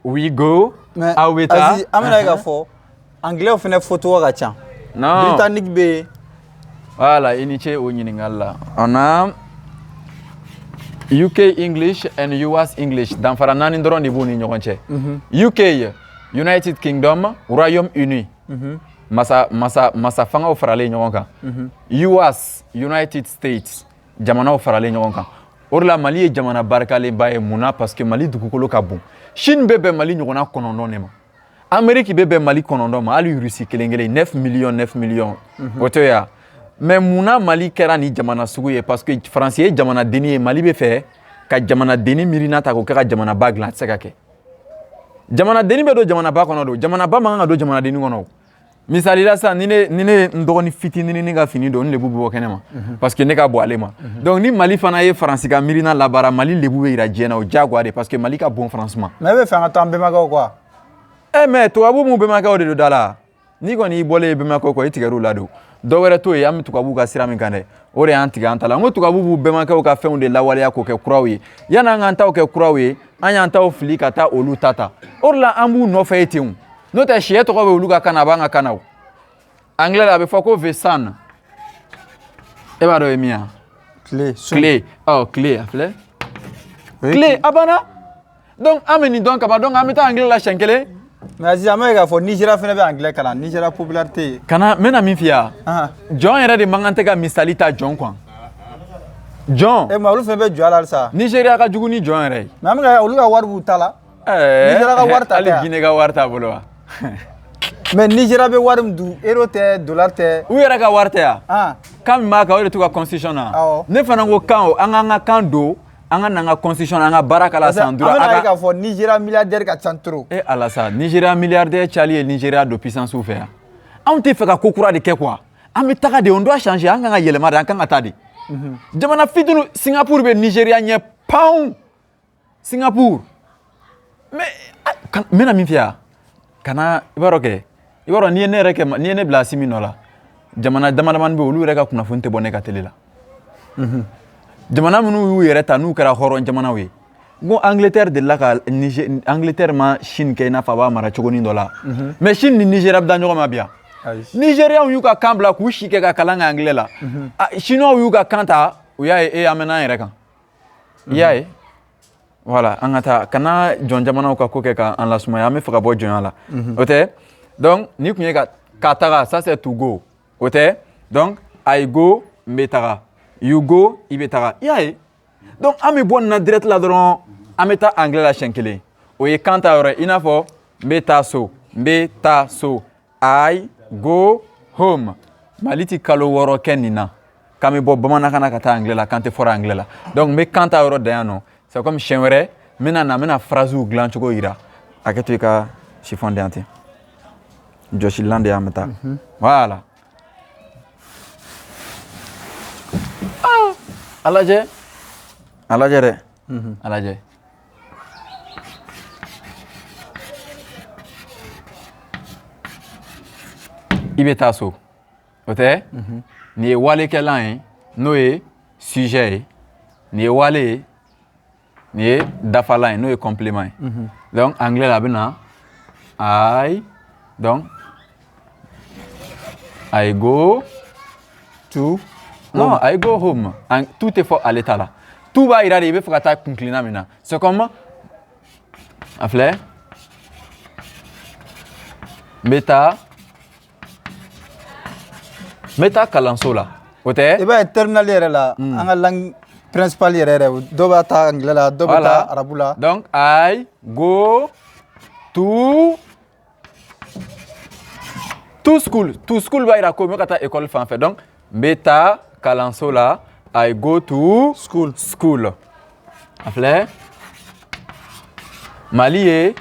we go. Mais aw bɛ taa. Aziz, an bɛna ye k'a fɔ anglais fana fɔcogo ka ca. Non. Britannique bɛ yen. Voilà, i ni ce o ɲininkali la. On a UK English and US English. Danfara naani dɔrɔn de b'u ni ɲɔgɔn cɛ. UK, United Kingdom, Royaume-Uni. Masa fangaw faralen ɲɔgɔn kan. US, United States, jamanaw faralen ɲɔgɔn kan. O de la Mali ye jamana barikalenba ye. Mun na? Parce que Mali dugukolo ka bon. Chine bɛ bɛn Mali ɲɔgɔnna 9 de ma. Amérique bɛ bɛn Mali 9 ma, hali Russie kelen kelen 9 millions, 9 millions. O tɛ ya. Mais mun na Mali kɛra ni jamana sugu ye? Parce que Faransi ye jamanadenni ye, Mali bɛ fɛ ka jamanadenni miirina ta k'o kɛ ka jamanaba dilan, a tɛ se ka kɛ. Jamanadenni bɛ don jamanaba kɔnɔ don, jamanaba man kan ka don jamanadenni kɔnɔ o. Misali la sisan, ni ne ye n dɔgɔnin fitinin ka fini don, n lebu bɛ bɔ kɛnɛ ma, parce que ne ka bon ale ma. Donc ni Mali fana ye Faransi ka miirina labaara, Mali lebu bɛ yira diɲɛ na, o diyagoya de, parce que Mali ka bon Faransi ma. Mais e bɛ fɛ an ka to an bɛnbakɛw kɔ? Eh, mais tubabu m'u bɛnbakɛw de don da la. N'i kɔni y'i bɔlen ye bɛnbakɛw kɔ, i tigɛr'u la don. Dɔ wɛrɛ t'o ye, an bɛ tubabuw ka sira min kan dɛ, o de y'an tigɛ an ta la. N ko tubabu b'u bɛnbakɛw ka fɛnw de lawaleya k'o kɛ kuraw ye. Yan'an k'an taw kɛ kuraw ye, an y'an taw fili ka taa olu ta ta. O de la an b'u nɔfɛ ye ten o. N'o tɛ, sɛ tɔgɔ bɛ olu ka kan na, a b'an ka kan na o. Anglais la, a bɛ fɔ ko the sun. E b'a dɔn o ye min ye wa? Tile. Tile. Ɔ, tile, a filɛ. Tile, a banna. Donc an bɛ nin dɔn kaban, donc an bɛ taa anglais la siɲɛ kelen. Mais Aziz, an b'a ye k'a fɔ Nigéria fana bɛ anglais kalan, Nigéria popularité ye. Kana n bɛna min f'i ye wa? Jɔn yɛrɛ de man kan tɛ ka misali ta jɔn kan. Jɔn. E mais olu fana bɛ jɔ a la halisa. Nigéria ka jugu ni jɔn yɛrɛ ye. Mais an bɛ ka olu ka wari b'u ta la. Nigéria ka wari ta hali tɛ yan. Guinée ka wari t'a bolo wa? Mais Nigéria bɛ wari min dun, euro tɛ, dollar tɛ. U yɛrɛ ka wari tɛ yan. Kan min b'a kan, o de t'u ka constitution na. Awɔ. Ne fana ko kan o, an k'an ka kan don, an ka n'an ka constitution na, an ka baara k'a la san 5. An bɛna ye k'a fɔ Nigéria milliardaire ka ca trop. E ala sa, Nigéria milliardaire cayali ye Nigéria don puissance fɛ yan. Anw tɛ fɛ ka ko kura de kɛ quoi. An bɛ taga de, on doit changer, an kan ka yɛlɛma de, an kan ka taa de. Jamana fitinin, Singapour bɛ Nigéria ɲɛ panw. Singapour. Mais n bɛna min f'i ye, kana i b'a dɔn kɛ, i b'a dɔn n'i ye ne yɛrɛ kɛ, n'i ye ne bila Asimi nɔ la, jamana dama damani bɛ yen, olu yɛrɛ ka kunnafoni tɛ bɔ ne ka télé la. Jamana minnu y'u yɛrɛ ta, n'u kɛra hɔrɔn jamanaw ye, n ko Angleterre delila ka Niger, Angleterre ma Chine kɛ i n'a fɔ a b'a mara cogonin dɔ la, mais Chine ni Nigéria bɛ da ɲɔgɔn ma bi yan. Nigériens y'u ka kan bila k'u si kɛ ka kalan kɛ anglais la. Chinois y'u ka kan ta, u y'a ye, e an bɛ n'an yɛrɛ kan. I y'a ye, voilà, an ka taa kana jɔn jamanaw ka ko kɛ k'an lasumaya, an bɛ fɛ ka bɔ jɔnya la, o tɛ. Donc ni tun ye ka taga, ça c'est to go, o tɛ. Donc I go, n bɛ taga, you go, i bɛ taga. I y'a ye, donc an bɛ bɔ nin na direct la dɔrɔn, an bɛ taa anglais la siɲɛ kelen. O ye kan ta yɔrɔ ye. I n'a fɔ n bɛ taa so, n bɛ taa so, I go home. Mali ti kalo 6 kɛ nin na k'an bɛ bɔ bamanankan na ka taa anglais la, k'an tɛ fɔra anglais la. Donc n bɛ kan ta yɔrɔ dan yan nɔ. C'est comme siɲɛ wɛrɛ n bɛna na, n bɛna phrases dilan cogo yira. Hakɛ to, i ka chiffon di yan ten, jɔsilan de y'an bɛ taa. Voilà, ah, a lajɛ, a lajɛ dɛ, a lajɛ. I bɛ taa so, o tɛ. Nin ye walekɛlan ye, n'o ye sujet ye. Nin ye wale ye, nin ye dafalan ye, n'o ye complément ye. Donc anglais la, a bɛ na I, donc I go to. Non, I go home. Tout est fɔ ale ta la. Tout b'a yira de i bɛ fɛ ka taa kun kilenna min na. C'est comme a filɛ, n bɛ taa, n bɛ taa kalanso la, o tɛ. I b'a ye, terminale yɛrɛ la, an ka langue principale yɛrɛ yɛrɛ, dɔw b'a ta anglais la, dɔw bɛ taa arabu la. Donc I go to school. To school b'a yira ko n bɛ ka taa école fan fɛ. Donc n bɛ taa kalanso la, I go to school. School. A filɛ, Mali ye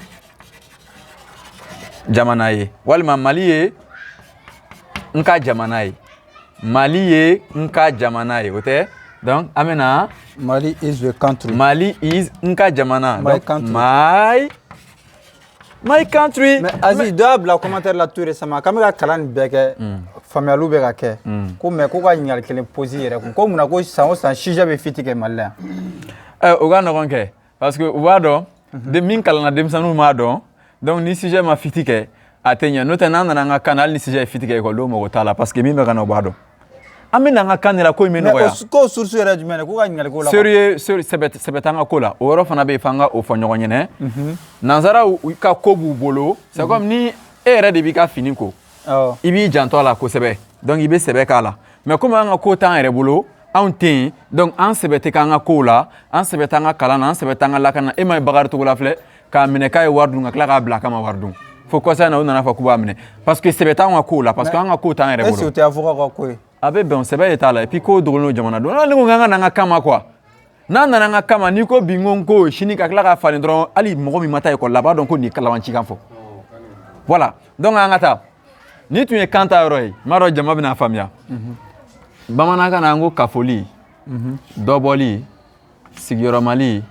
jamana ye, walima Mali ye n ka jamana ye. Mali ye n ka jamana ye, o tɛ. Donc an bɛ na Mali is the country. Mali is n ka jamana. My Donc, country. My country. Mais Aziz, dɔ y'a bila commentaire la tout récemment k'an bɛ ka kalan nin bɛɛ kɛ, faamuyaliw bɛ ka kɛ ko, mais ko ka ɲininkali kelen poser yɛrɛ kun, ko munna ko san o san sujet bɛ fuite kɛ Mali la yan? O ka nɔgɔn kɛ, parce que u b'a dɔn de min kalanna, denmisɛnninw m'a dɔn. Donc ni sujet ma fuite kɛ, a tɛ ɲɛ. N'o tɛ, n'an nana an ka kan na, hali ni sujet ye fuite kɛ, ekɔlidenw mago t'a la, parce que min bɛ ka na, o b'a dɔn. An bɛ na an ka kan de la, ko in bɛ Mais nɔgɔya. o ko source yɛrɛ ye jumɛn ye, ko ka ɲininkali k'o la quoi? Sérieux, sérieux, sɛbɛ sɛbɛ t'an ka ko la. O yɔrɔ fana bɛ yen, f'an ka o fɔ ɲɔgɔn ɲɛnɛ. Nanzaraw ka ko b'u bolo. C'est comme ni e yɛrɛ de b'i ka fini ko, i b'i janto a la kosɛbɛ, donc i bɛ sɛbɛ k'a la. Mais komi an ka ko t'an yɛrɛ bolo, anw tɛ yen, donc an sɛbɛ tɛ k'an ka kow la, an sɛbɛ t'an ka kalan na, an sɛbɛ t'an ka lakana na. E ma ye Bakari Togola filɛ k'a minɛ k'a ye wari dun, ka tila k'a bila k'a ma wari dun, fo kɔsa in na u nana fɔ k'u b'a minɛ, parce que sɛbɛ t'anw ka kow la, parce que an ka kow t'an yɛrɛ Est ce que bolo. o tɛ avocat ka ko ye? A bɛ bɛn, sɛbɛ de t'a la. Et puis ko dogolen don jamanadenw. Ne ko k'an ka na an ka kan ma quoi. N'an nana an ka kan ma, n'i ko bi n ko n ko sini ka tila k'a falen dɔrɔn, hali mɔgɔ min ma taa ekɔli la, a b'a dɔn ko nin ye kalabancikan fɔ. Voilà, donc an ka taa. Ni tun ye kan ta yɔrɔ ye, n b'a dɔn jama bɛna faamuya. Bamanankan na, an ko kafoli, dɔbɔli, sigiyɔrɔmali,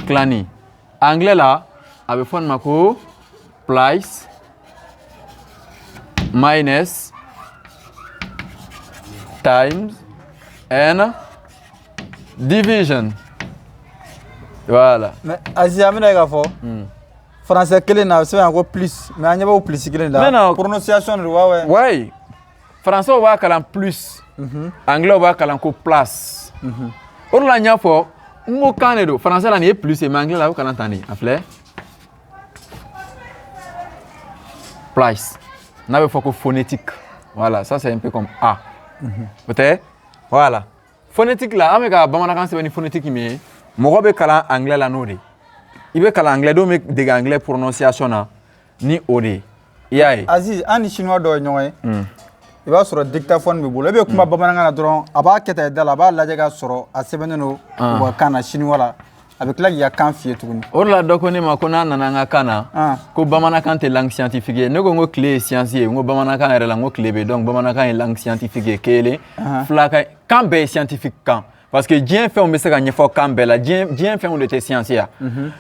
tilani. Anglais la, a bɛ fɔ nin ma ko plus, minus, times and division. Voilà. Mais Aziz, an bɛna ye k'a fɔ français kelen na, a bɛ sɛbɛn yan ko plus, mais an ɲɛ b'o plus kelen de la. Mais non. Prononciation de don wa? Ouais. Ouais. Français b'a kalan plus. Anglais b'a kalan ko plus. O de la n y'a fɔ n ko kan de don. Français la, nin ye plus ye, mais anglais la, a bɛ kalan tan de. A filɛ. Plus. N'a bɛ fɔ ko phonétique. Voilà, ça c'est un peu comme A. O tɛ? Voilà. Phonétique la, an bɛ ka bamanankan sɛbɛn ni phonétique min ye, mɔgɔ bɛ kalan anglais la n'o de ye. I bɛ kalan anglais, dɔw bɛ dege anglais prononciation na ni o de ye. I y'a ye? Aziz, an ni chinois dɔw ye ɲɔgɔn ye, i b'a sɔrɔ dictaphone b'i bolo, e bɛ kuma bamanankan na dɔrɔn, a b'a kɛ tan i da la, a b'a lajɛ k'a sɔrɔ a sɛbɛnnen don u ka kan na, chinois la, a bɛ tila k'i ka kan f'i ye tuguni. O de la dɔ ko ne ma ko n'a nana an ka kan na, ko bamanankan tɛ langue scientifique ye. Ne ko n ko tile ye science ye, n ko bamanankan yɛrɛ la, n ko tile bɛ yen, donc bamanankan ye langue scientifique ye kelen. Filakan kan bɛɛ ye scientifique kan. Parce que diɲɛ fɛnw bɛ se ka ɲɛfɔ kan bɛɛ la, diɲɛ fɛnw de tɛ science ya.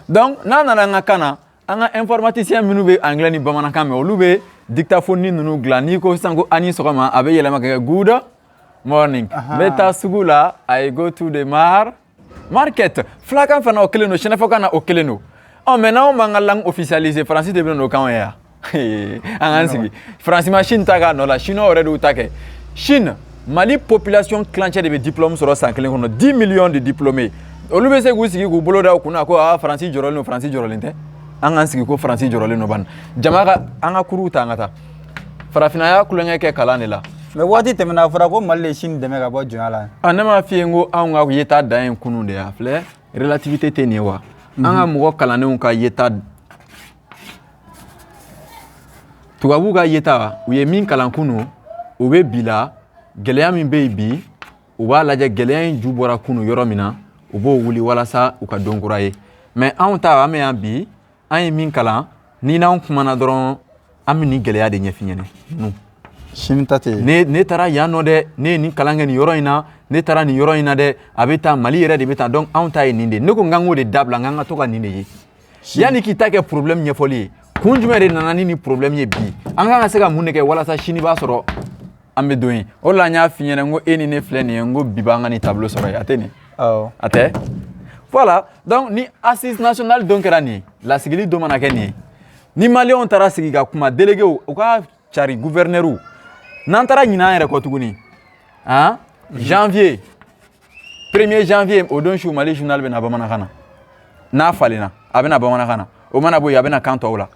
Donc n'a nana an ka kan na, an ka informaticien minnu bɛ anglais ni bamanankan mɛn, olu bɛ dictaphone ninnu dilan. N'i ko sisan ko a ni sɔgɔma, a bɛ yɛlɛma ka kɛ good morning. N bɛ taa sugu la, I go to the market. Filakan fana o kelen don, sɛnɛfɔkan na o kelen don. Ɔ, mais n'anw m'an ka langue officialiser, Faransi de bɛ n'o k'anw ye yan. An k'an sigi, Faransi ma Chine ta k'a nɔ la, Chinois yɛrɛ de y'u ta kɛ. Chine, Mali population tilancɛ de bɛ diplôme sɔrɔ san kelen kɔnɔ, 10 millions de diplômés. Olu bɛ se k'u sigi k'u bolo da u kunna ko aa, Faransi jɔrɔlen don. Faransi jɔrɔlen tɛ. An k'an sigi ko Faransi jɔrɔlen don bani. Jama ka an ka kuruw ta, an ka taa farafinna y'a tulonkɛ kɛ kalan de la. Mais waati tɛmɛna, a fɔra ko Mali de ye Chine dɛmɛ ka bɔ jɔnya la. Ah, ne m'a f'i ye n ko anw ka yeta dan ye kunun de ye. A filɛ, relativité tɛ nin ye wa? An ka mɔgɔ kalannenw ka yeta, tubabuw ka yeta, u ye min kalan kunun, u bɛ bi la. Gɛlɛya min bɛ yen bi, u b'a lajɛ gɛlɛya in ju bɔra kunun yɔrɔ min na, u b'o wuli walasa u ka don kura ye. Mais anw ta, an bɛ yan bi, an ye min kalan, ni n'anw kumana dɔrɔn, an bɛ nin gɛlɛya de ɲɛf'i ɲɛna. Chine ta tɛ. Ne taara yan nɔ dɛ, ne ye nin kalan kɛ nin yɔrɔ in na, ne taara nin yɔrɔ in na dɛ, a bɛ taa Mali yɛrɛ de bɛ taa. Donc anw ta ye nin de ye. Ne ko n k'an k'o de dabila, n k'an ka to ka nin de ye. Yanni k'i ta kɛ problème ɲɛfɔli ye, kun jumɛn de nana ni nin problème ye bi? An kan ka se ka mun de kɛ walasa sini b'a sɔrɔ an bɛ don ye? O de la n y'a f'i ɲɛna n ko e ni ne filɛ nin ye, n ko bi b'an ka nin tableau sɔrɔ yen, a tɛ nin? Awɔ. A tɛ. Voilà, donc ni assise nationale don kɛra nin ye, lasigili don mana kɛ nin ye, ni maliyɛnw taara sigi ka kuma, délégués u ka cari, gouverneur, n'an taara ɲinɛ an yɛrɛ kɔ tuguni, han, janvier, 1er janvier, o don su, Mali journal bɛ na bamanankan na. N'a falenna, a bɛ na bamanankan na. O mana bɔ yen, a bɛ na kan tɔw la.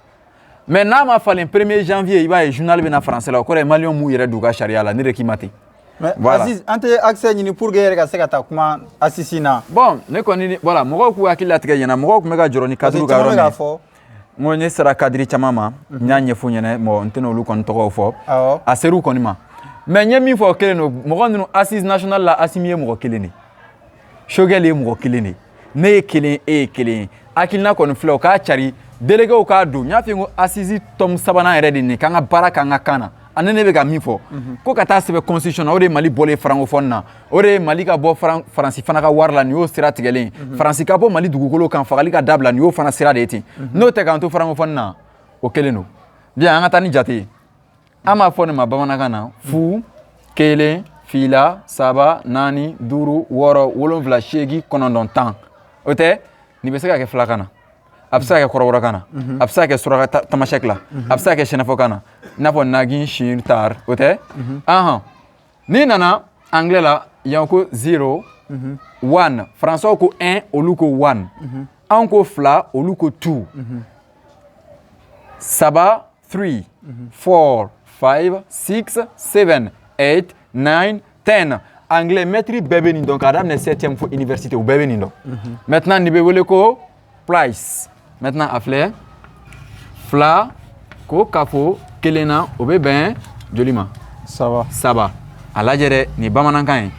Mais n'a ma falen 1er janvier, i b'a ye journal bɛ na français la. O kɔrɔ ye maliyɛnw m'u yɛrɛ don u ka sariya la. Ne de k'i ma ten. Mais Voilà. Aziz, an tɛ accès ɲini pour que e yɛrɛ ka se ka taa kuma assise na? Bon, ne kɔni, voilà, mɔgɔw k'u hakili latigɛ ɲɛna. Mɔgɔw tun bɛ ka jɔrɔ ni Parce cadre que ka caman yɔrɔ bɛ min k'a ye. fɔ. N ko ne sera cadre caman ma, n y'a ɲɛf'u ɲɛna. Mɔgɔ n tɛna olu kɔni tɔgɔw fɔ. A ser'u kɔni ma. Mais n ye min fɔ, o kelen don. Mɔgɔ ninnu, assise nationale la, Assimi ye mɔgɔ kelen de, Choguel ye mɔgɔ kelen de, ne ye kelen, e ye kelen ye. Hakilina kɔni filɛ, o k'a cari, déléguéw k'a don. N y'a f'i ye ko assise tome sabanan yɛrɛ de nin k'an ka baara k'an ka kan na. Ani ne bɛ ka min fɔ ko ka taa sɛbɛn constitution na, o de ye Mali bɔlen francophone na, o de ye Mali ka bɔ Faransi fana ka wari la, nin y'o sira tigɛlen ye. Faransi ka bɔ Mali dugukolo kan, fagali ka dabila, nin y'o fana sira de ye ten. N'o tɛ k'an to francophone na, o kelen don. Bien, an ka taa ni jate ye. An b'a fɔ nin ma bamanankan na: fu, kelen, fila, saba, naani, duuru, wɔɔrɔ, wolonfila, seegin, kɔnɔntɔn, 10. O tɛ nin bɛ se ka kɛ filakan na, a bɛ se ka kɛ kɔrɔbɔrɔkan na, a bɛ se ka kɛ suraka tamasɛki la, a bɛ se ka kɛ sɛnɛfɔkan na, i n'a fɔ nagin, shin, tar. O tɛ ahan. N'i nana anglais la, yan ko 0, 1, français ko 1, olu ko 1, anw ko fila, olu ko 2, saba, 3, 4, 5, 6, 7, 8, 9, 10. Anglais maître bɛɛ bɛ nin dɔn, k'a daminɛ septième fo université, u bɛɛ bɛ nin dɔn. Maintenant nin bɛ wele ko plus. Maintenant a filɛ, fila k'o kafo kelen na, o bɛ bɛn joli ma? Saba. Saba. A lajɛ dɛ, nin bamanankan ye: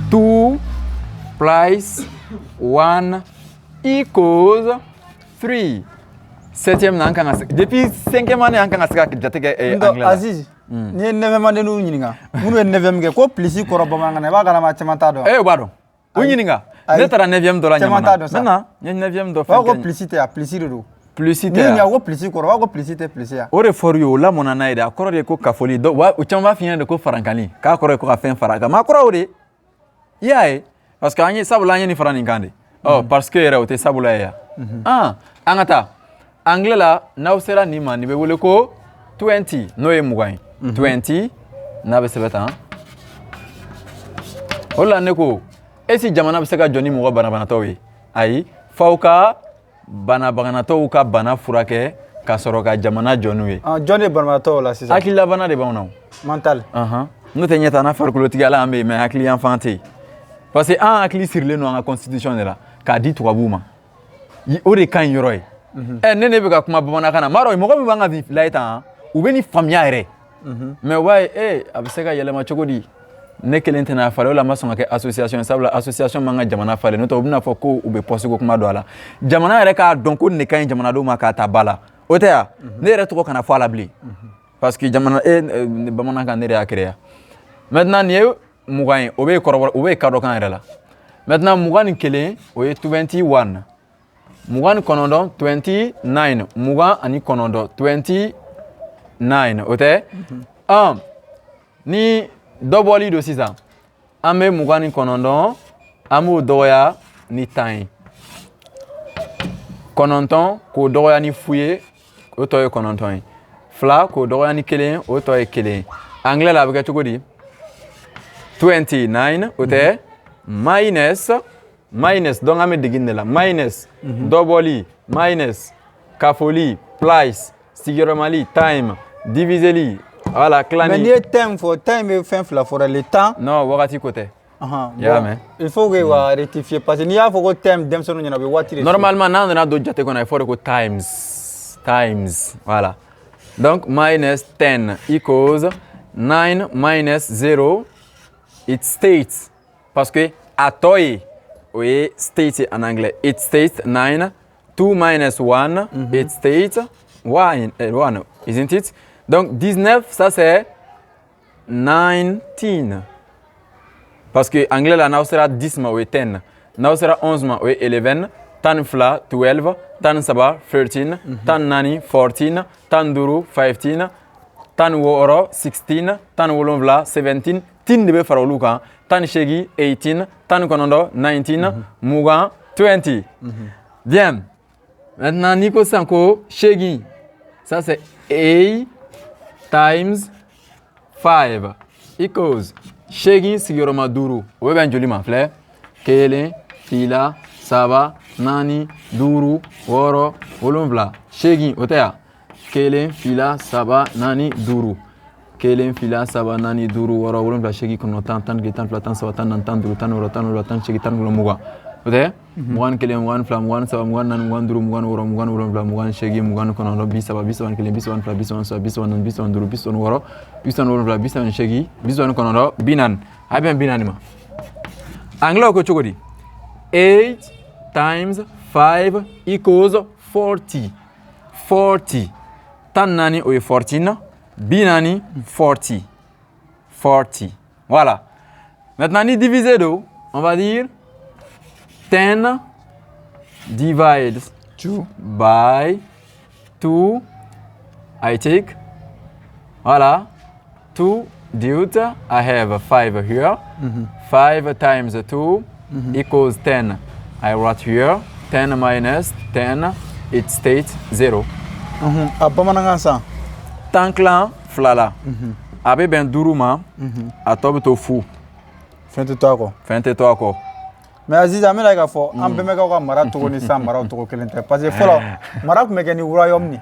2 plus 1 equals 3. Septième na, an kan ka se, depuis cinquième année, an kan ka se ka jate kɛ anglais la. Aziz, n'i ye neuvième année n'u ɲininka, minnu ye neuvième kɛ, ko plus kɔrɔ bamanankan na, i b'a kalama, caman t'a dɔn. Eh, o b'a dɔn, u ɲininka. Ne taara neuvième dɔ la. Caman t'a dɔn sa. Ɲamana n na, n ye neuvième dɔ. U b'a fɔ ko plus tɛ yan, plus de don. Plus tɛ. N'i ɲininka ko plus kɔrɔ, u b'a fɔ ko plus tɛ plus yan. O de fɔr'u ye, o lamɔna n'a ye de. A kɔrɔ de ye ko kafoli. Dɔw, u caman b'a f'i ɲɛna de ko farankali, k'a kɔrɔ ye ko ka fɛn fara a kan. Mais a kɔrɔ o de i y'a ye, parce que an ye, sabula an ye nin fara nin kan de. Ɔ, parce que yɛrɛ o tɛ sabula ye yan. Ah, an ka taa anglais la. N'aw sera nin ma, nin bɛ wele ko 20, n'o ye 20 ye. 20 n'a bɛ sɛbɛn tan. O de la ne ko esi jamana bɛ se ka jɔ ni mɔgɔ banabagatɔw ye? Ayi, f'aw ka banabagatɔw ka bana furakɛ ka sɔrɔ ka jamana jɔ n'u ye. Jɔn de ye banabagatɔw la sisan? Hakililabana de b'anw na o. Mental. N'o tɛ ɲɛ t'an na, farikolotigi ala an bɛ yen, mais hakili yan fan tɛ yen, parce que an hakili sirilen don an ka constitution de la k'a di tubabuw ma. O de ka ɲi yɔrɔ ye. Ɛ, ne bɛ ka kuma bamanankan na, n b'a dɔn mɔgɔ min b'an ka nin layi tan, u bɛ nin faamuya yɛrɛ. Mais u b'a ye, e a bɛ se ka yɛlɛma cogo di? Ne kelen tɛna falen. O la n ma sɔn ka kɛ association ye, sabula association man ka jamana falen. N'o tɛ, u bɛna fɔ ko u bɛ poste ko kuma don a la. Jamana yɛrɛ k'a dɔn ko nin de ka ɲi jamanadenw ma k'a ta ba la. O tɛ yan, ne yɛrɛ tɔgɔ kana fɔ a la bilen, parce que jamana e bamanankan ne de y'a créé. Maintenant nin ye 20 ye, o bɛ kɔrɔbɔrɔ, o bɛ kadɔkan yɛrɛ la. Maintenant, 21, o ye 21. 29, 29. 29, 29, o tɛ? Ni dɔ bɔli don sisan, an bɛ 29, an b'o dɔgɔya ni 10 ye. 9 k'o dɔgɔya ni fu ye, o tɔ ye 9 ye. 2 k'o dɔgɔya ni 1, o tɔ ye 1 ye. Anglais la, a bɛ kɛ cogo di? 29, o tɛ? Minus, minus, donc an bɛ degi nin de la. Minus, dɔbɔli, minus, kafoli, plus, sigiyɔrɔmali, time, diviseli, voilà, tilani. Mais n'i ye time fɔ, time bɛ fɛn fila fɔra, le temps. Non, wagati ko tɛ. I y'a mɛn? Il faut que wa rectifier, parce que n'i y'a fɔ ko time, denmisɛnninw ɲɛna, u bɛ waati de. Normalement, n'an nana don jate kɔnɔ, a bɛ fɔ de ko times, times, voilà. Donc minus 10 equals 9 minus 0, it states, parce que a tɔ ye, o ye state en anglais, it states 9. 2 minus 1, it states 1, 1, isn't it? Donc 19, ça c'est 19, parce que anglais la, n'aw sera 10 ma, o ye 10, n'aw sera 11 ma, o ye 11, 12, 12, 13, 13, 14, 14, 15, 15, 16, 16, 17, 17, teen de bɛ fara olu kan, 18, 18, 19, 19, 20, 20. Bien. Maintenant, n'i ko sisan ko 8, ça c'est a times 5 equals 8 sigiyɔrɔma 5, o bɛ bɛn joli ma? Filɛ, 1, 2, 3, 4, 5, 6, 7, 8, o tɛ yan? 1, 2, 3, 4, 5, 1, 2, 3, 4, 5, 6, 7, 8, 9, 10, 11, 12, 13, 14, 15, 16, 17, 18, 19, 20, o tɛ? 21, 22, 23, 24, 25, 26, 27, 28, 29, 30, 31, 32, 33, 34, 35, 36, 37, 38, 39, 40. A bɛ bɛn 40 ma. Anglais ko cogo di? 8 times 5 equals 40. 40, 14, o ye 14, 40, 40, 40. Voilà. Maintenant, ni divisé don, on va dire 10 divided 2 by 2. I take, voilà, 2 dude, I have 5 here. 5 times 2 equals 10. I write here 10 minus 10, it states 0. A bamanankan san? 10 tilan 2 la, a bɛ bɛn 5 ma, a tɔ bɛ to fu. Fɛn tɛ to a kɔ. Fɛn tɛ to a kɔ. Mais Aziz, an bɛna k'a fɔ an bɛnbakɛw ka mara cogo ni sisan maraw cogo kelen tɛ, parce que fɔlɔ mara tun bɛ kɛ ni royaume ni.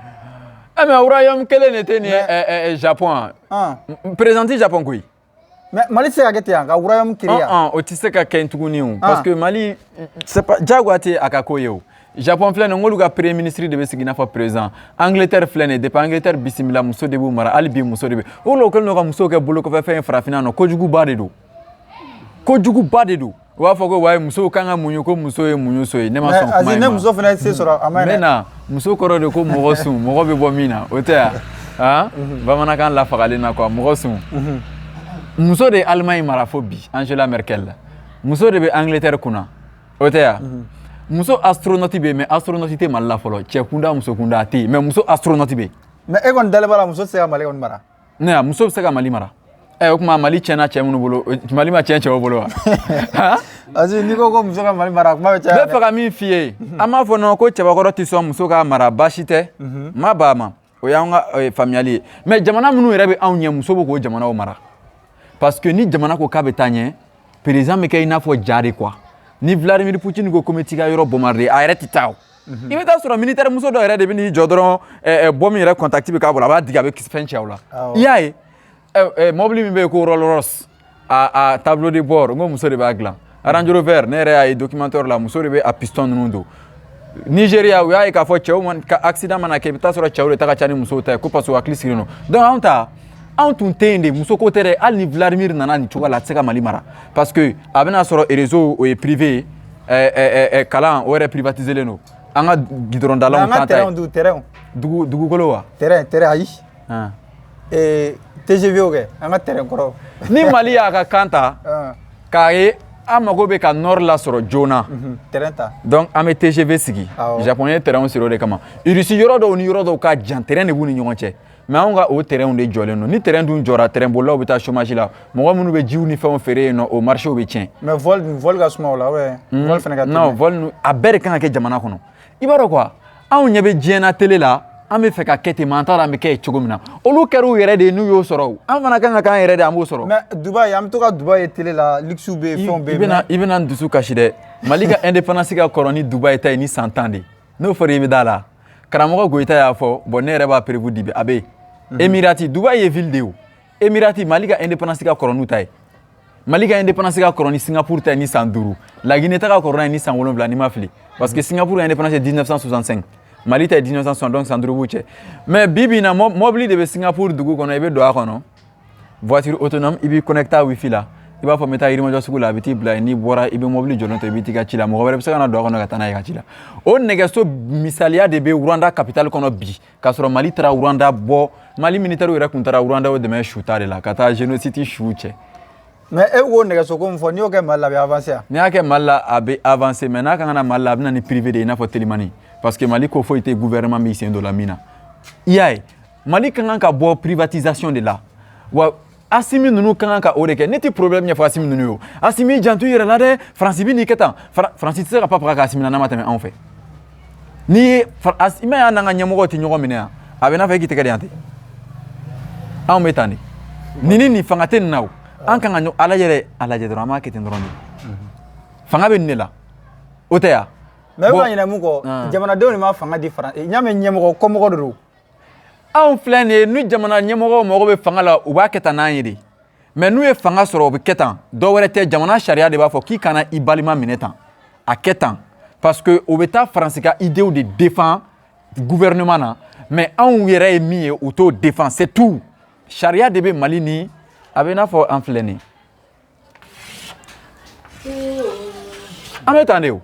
Eh, mais royaume kelen de tɛ nin ye Japon. Président tɛ Japon koyi. Mais Mali tɛ se ka kɛ ten yan, ka royaume créer yan? O tɛ se ka kɛ tuguni o, parce que Mali, c'est pas diyagoya tɛ a ka ko ye o. Japon filɛ nin ye, n k'olu ka premier ministre de bɛ sigi i n'a fɔ président. Angleterre filɛ nin ye, depuis Angleterre bisimila, muso de b'u mara, hali bi muso de bɛ. O de la u kɛlen don ka musow kɛ bolokɔfɛfɛn ye farafinna nɔ, kojuguba de don. Kojuguba de don. U b'a fɔ ko wayi, musow kan ka muɲu, ko muso ye muɲu so ye. Ne ma sɔn kuma in ma. Ne muso fana se sɔrɔ, a ma ɲi dɛ. N bɛ na, muso kɔrɔ de ko mɔgɔ sun, mɔgɔ bɛ bɔ min na, o tɛ yan? Han, bamanankan lafagalen na quoi, mɔgɔ sun. Muso de ye Allemagne mara fo bi, Angela Merkel. Muso de bɛ Angleterre kunna, o tɛ yan? Muso astronaute bɛ yen, mais astronaute tɛ Mali la fɔlɔ. Cɛ kunda, muso kunda, a tɛ yen, mais muso astronaute bɛ yen. Mais e kɔni dalen b'a la, muso tɛ se ka Mali kɔni mara? Ne ya, muso bɛ se ka Mali mara. Ɛ, o tuma Mali tiɲɛna cɛ minnu bolo, Mali ma tiɲɛ cɛw bolo wa? Aziz, n'i ko ko muso ka Mali mara, a kuma bɛ caya. N bɛ fɛ ka min f'i ye, an b'a fɔ nɔ ko cɛbakɔrɔ tɛ sɔn muso ka mara, baasi tɛ, n ma ban a ma, o y'an ka faamuyali ye. Mais jamana minnu yɛrɛ bɛ anw ɲɛ, muso bɛ k'o jamanaw mara, parce que ni jamana ko k'a bɛ taa ɲɛ, président bɛ kɛ i n'a fɔ ja de quoi. Ni Vladimir Poutine ko ko n bɛ t'i ka yɔrɔ bombarder, a yɛrɛ tɛ taa o. I bɛ taa sɔrɔ militaire muso dɔ yɛrɛ de bɛ n'i jɔ dɔrɔn, bombe yɛrɛ contact bɛ k'a bolo, a b'a digi, a bɛ fɛn ci aw la. I y'a ye, mobili min bɛ yen ko Rolls Royce, a tableau de bord, n ko muso de b'a dilan. Range Rover, ne yɛrɛ y'a ye documentaire la, muso de bɛ a piston ninnu don. Nigeria, u y'a ye k'a fɔ cɛw man ka accident mana kɛ, i bɛ taa sɔrɔ cɛw de ta ka ca ni musow ta ye, ko parce que u hakili sigilen don. Donc anw ta, anw tun tɛ yen de, muso ko tɛ dɛ. Hali ni Vladimir nana nin cogo la, a tɛ se ka Mali mara, parce que a bɛna sɔrɔ réseau, o ye privé ye, kalan, o yɛrɛ privatisé len don, an ka goudron dalaw t'an ta ye. An ka terrain dun, terrain. Dugu dugukolo wa? Terrain, terrain, ayi. TGV o kɛ an ka terrain kɔrɔ. Ni Mali y'a ka kan ta k'a ye an mago bɛ ka nord lasɔrɔ joona, terrain ta. Donc an bɛ TGV sigi. Japon ye terrain sigi o de kama. Russie, yɔrɔ dɔw ni yɔrɔ dɔw ka jan, terrain de b'u ni ɲɔgɔn cɛ. Mais anw ka o terrain de jɔlen don. Ni terrain dun jɔra, terrain bolilaw bɛ taa chômage la, mɔgɔ minnu bɛ jiw ni fɛnw feere yen nɔ, o marché bɛ tiɲɛ. Mais vol ka suma o la ouais, vol fana ka teli. Non, vol, a bɛɛ de kan ka kɛ jamana kɔnɔ. I b'a dɔn quoi, anw ɲɛ bɛ diɲɛ na télé la, an bɛ fɛ ka kɛ ten, mais an t'a dɔn an bɛ kɛ yen cogo min na. Olu kɛra u yɛrɛ de ye, n'u y'o sɔrɔ, an fana kan ka k'an yɛrɛ de, an b'o sɔrɔ. Mais Dubaï, an bɛ to ka Dubaï ye télé la, luxe bɛ yen, fɛnw bɛ yen. I bɛna n dusu kasi dɛ. Mali ka indépendance ka kɔrɔ ni Dubaï ta ye ni san 10 de. N'o fɔra, i bɛ da la. Karamɔgɔ Goyita y'a fɔ. Bon, ne yɛrɛ b'a prévu di bi, a bɛ yen. Émirati, Dubaï ye ville de ye o. Émirati, Mali ka indépendance ka kɔrɔ n'u ta ye. Mali ka indépendance ka kɔrɔ ni Singapour ta ye ni san 5. La Guinée ta ka kɔrɔ n'a ye ni san 7, n'i ma fili, parce que Singapour ka indépendance ye 1965, Mali ta ye 1960, donc san 5 b'u cɛ. Mais bi bi in na, mobili de bɛ Singapour dugu kɔnɔ, i bɛ don a kɔnɔ, voiture autonome, i b'i connecté a wifi la, i b'a fɔ n bɛ taa Yirimajɔ sugu la, a bɛ t'i bila yen. N'i bɔra, i bɛ mobili jɔlen to, i bɛ t'i ka ci la, mɔgɔ wɛrɛ bɛ se ka na don a kɔnɔ ka taa n'a ye ka ci la. O nɛgɛso misaliya de bɛ Rwanda capitale kɔnɔ bi, k'a sɔrɔ Mali taara Rwanda bɔ. Mali militaire yɛrɛ tun taara Rwanda dɛmɛ su ta de la ka taa génocide su cɛ. Mais e b'o nɛgɛso ko min fɔ, n'i y'o kɛ Mali la, a bɛ avancer wa? N'i y'a kɛ Mali la, a bɛ avancer, mais n'a kan ka na Mali la, a bɛ na ni privé de ye, i n'a fɔ telimani, parce que Mali ko foyi tɛ gouvernement b'i sen don la min na. I y'a ye, Mali ka kan ka bɔ privatisation de la wa. Asimi ninnu ka kan ka o de kɛ. Ne tɛ problème ɲɛfɔ Asimi ninnu ye. O Asimi, i janto i yɛrɛ la dɛ. Faransi bɛ n'i kɛ tan, Faransi tɛ se ka papaga ka Asimi na n'a ma tɛmɛ anw fɛ. N'i ye, i ma ye, an n'an ka ɲɛmɔgɔw tɛ ɲɔgɔn minɛ yan, a bɛ n'a fɔ e k'i tɛgɛ di yan ten. Anw bɛ tan de, nin ni nin fanga tɛ nin na o. An kan ka ala yɛrɛ a lajɛ dɔrɔn, an b'a kɛ ten dɔrɔn de. Fanga bɛ nin de la, o tɛ yan. Mais e bɛ ka ɲinɛ mun kɔ? Jamanadenw de ma fanga di Faransi. N y'a mɛn, ɲɛmɔgɔ kɔmɔgɔ de don. Anw filɛ nin ye, ni jamana ɲɛmɔgɔw mago bɛ fanga la, u b'a kɛ tan n'an ye de. Mais n'u ye fanga sɔrɔ, u bɛ kɛ tan. Dɔ wɛrɛ tɛ, jamana sariya de b'a fɔ k'i kana i balima minɛ tan, a kɛ tan, parce que o bɛ taa Faransi ka idéew de défend gouvernement na. Mais anw yɛrɛ ye min ye, u t'o défend, c'est tout. Sariya de bɛ Mali ni a bɛ i n'a fɔ an filɛ nin ye, an bɛ tan de. O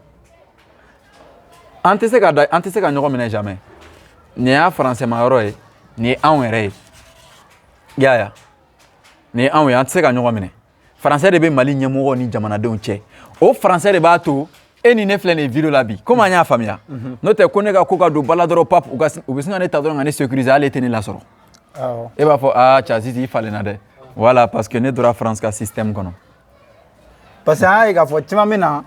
an tɛ se ka da, an tɛ se ka ɲɔgɔn minɛ jamais. Nin y'a faransɛ ma yɔrɔ ye, nin ye anw yɛrɛ ye. I y'a ye, nin ye anw ye, an tɛ se ka ɲɔgɔn minɛ. Faransɛ de bɛ Mali ɲɛmɔgɔw ni jamanadenw cɛ. O faransɛ de b'a to e ni ne filɛ nin ye vidéo la bi, komi an y'a faamuya. N'o tɛ, ko ne ka ko ka don ba la dɔrɔn, pap, u ka u bɛ sin ka ne ta dɔrɔn ka ne sécuriser, hali e tɛ ne lasɔrɔ. E b'a fɔ aa, Cɛ, i falenna dɛ. Voilà, parce que ne donna France ka système kɔnɔ. Parce que an y'a ye k'a fɔ caman bɛ na,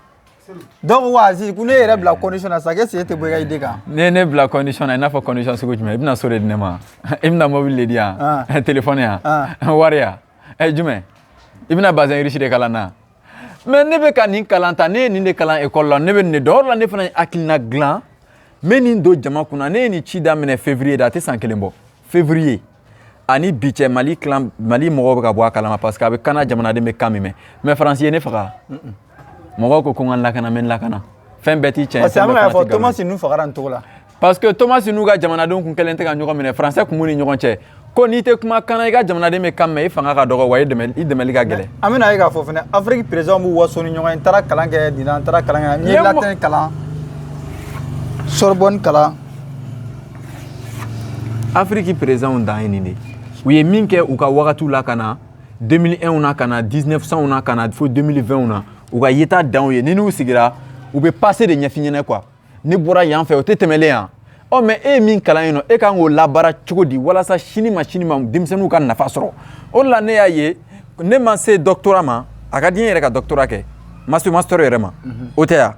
dɔw ko Aziz, ko ne yɛrɛ bila condition na sa, k'e tɛ bɔ i ka idée kan. Ne ne bila condition na, i n'a fɔ condition sugu jumɛn? I bɛna so de di ne ma, i bɛna mobili de di yan, téléphone yan, wari yan, ɛ jumɛn? I bɛna bazin riche de kalan na. Mais ne bɛ ka nin kalan ta, ne ye nin de kalan école la, ne bɛ nin de dɔn. O de la ne fana ye hakilina dilan, n bɛ nin don jama kunna. Ne ye nin ci daminɛ février de, a tɛ san kelen bɔ. Février ani bi cɛ, Mali clan, Mali mɔgɔw bɛ ka bɔ a kalama, parce que a bɛ kana jamanaden bɛ kan min mɛn. Mais Faransi ye ne faga, mɔgɔw ko ko n ka lakana, n bɛ n lakana. Fɛn bɛɛ t'i tiɲɛ. Parce que an bɛ k'a fɔ Thomas ninnu fagara nin cogo la. Parce que Thomas n'u ka jamanadenw kun kɛlen tɛ ka ɲɔgɔn minɛ. Français kun b'u ni ɲɔgɔn cɛ ko n'i tɛ kuma kana i ka jamanaden bɛ kan mɛn, i fanga ka dɔgɔ wa, i dɛmɛ, i dɛmɛli ka gɛlɛn. An bɛna ye k'a fɔ fɛnɛ, Afrique président b'u waso ni ɲɔgɔn ye. N taara kalan kɛ nin na, n taara kalan kɛ, n ye latin kalan, Sorbonne kalan. Afrique président dan ye nin de. U ye min kɛ u ka wagatiw la, ka na 2001 na, ka na 1900 na, ka na fo 2020 na, u ka yeta danw ye. Ni n'u sigira, u bɛ passé de ɲɛf'i ɲɛna quoi. Ne bɔra yan fɛ, o tɛ tɛmɛlen yan. Ɔ, mais e ye min kalan yen nɔ, e kan k'o labaara cogo di walasa sini ma, sini ma denmisɛnninw ka nafa sɔrɔ? O de la ne y'a ye, ne ma se doctorat ma, a ka di n yɛrɛ ka doctorat kɛ, master yɛrɛ ma, o tɛ yan.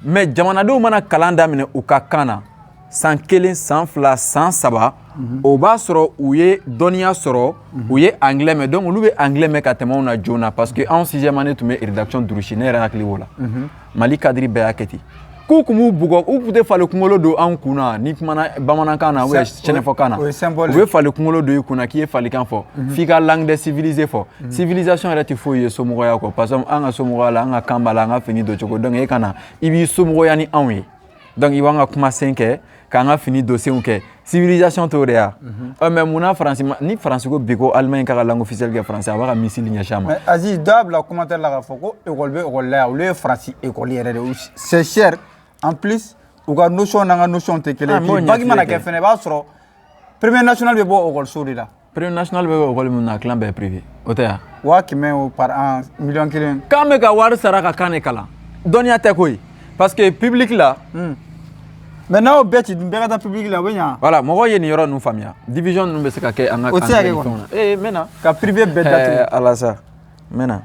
Mais jamanadenw mana kalan daminɛ u ka kan na, san 1, san 2, san 3, o b'a sɔrɔ u ye dɔnniya sɔrɔ, u ye anglais mɛn. Donc olu bɛ anglais mɛn ka tɛmɛ anw na joona, parce que anw sixième année tun bɛ rédaction durusi. Ne yɛrɛ hakili b'o la, Mali cadre bɛɛ y'a kɛ ten. K'u tun b'u bugɔ, u tun tɛ fali kunkolo don anw kun na ni kumana bamanankan na ou bien sɛnɛfɔkan na. U bɛ fali kunkolo don i kun na k'i ye falikan fɔ, f'i ka langue des civilisés fɔ. Civilisation yɛrɛ tɛ foyi ye somɔgɔya kɔ, parce que an ka somɔgɔya la, an ka kan b'a la, an ka fini don cogo. Donc e ka na, i b'i somɔgɔya ni anw ye, donc i b'an ka kumasen kɛ, k'an ka fini donsenw kɛ. Civilisation t'o de ya. Ɔ, mais munna Faransi ni Faransi ko bi ko Allemagne ka langue officielle kɛ français, a b'a ka missile ɲɛsin a ma? Mais Aziz, dɔ y'a bila commentaire la k'a fɔ ko école bɛ école la yan, olu ye Faransi école yɛrɛ de ye, c'est cher, en plus u ka notion n'an ka notion tɛ kelen ye. Puis bac mana kɛ fɛnɛ, i b'a sɔrɔ premier national bɛ bɔ école de la. Prime nationale bɛ kɛ école min na, a tilan bɛɛ privé, o tɛ yan? 100 000 o par an, 1 million. K'an bɛ ka wari sara ka kan de kalan, dɔnniya tɛ koyi, parce que public la. Mais n'aw bɛɛ ci dun, bɛɛ ka taa public la, o bɛ ɲa. Voilà, mɔgɔw ye nin yɔrɔ ninnu faamuya, division ninnu bɛ se ka kɛ an ka O tɛ se ka kɛ kan kɔni. na. Ee, n bɛ na. Ka privé bɛɛ datugu. Ala sa, n bɛ na.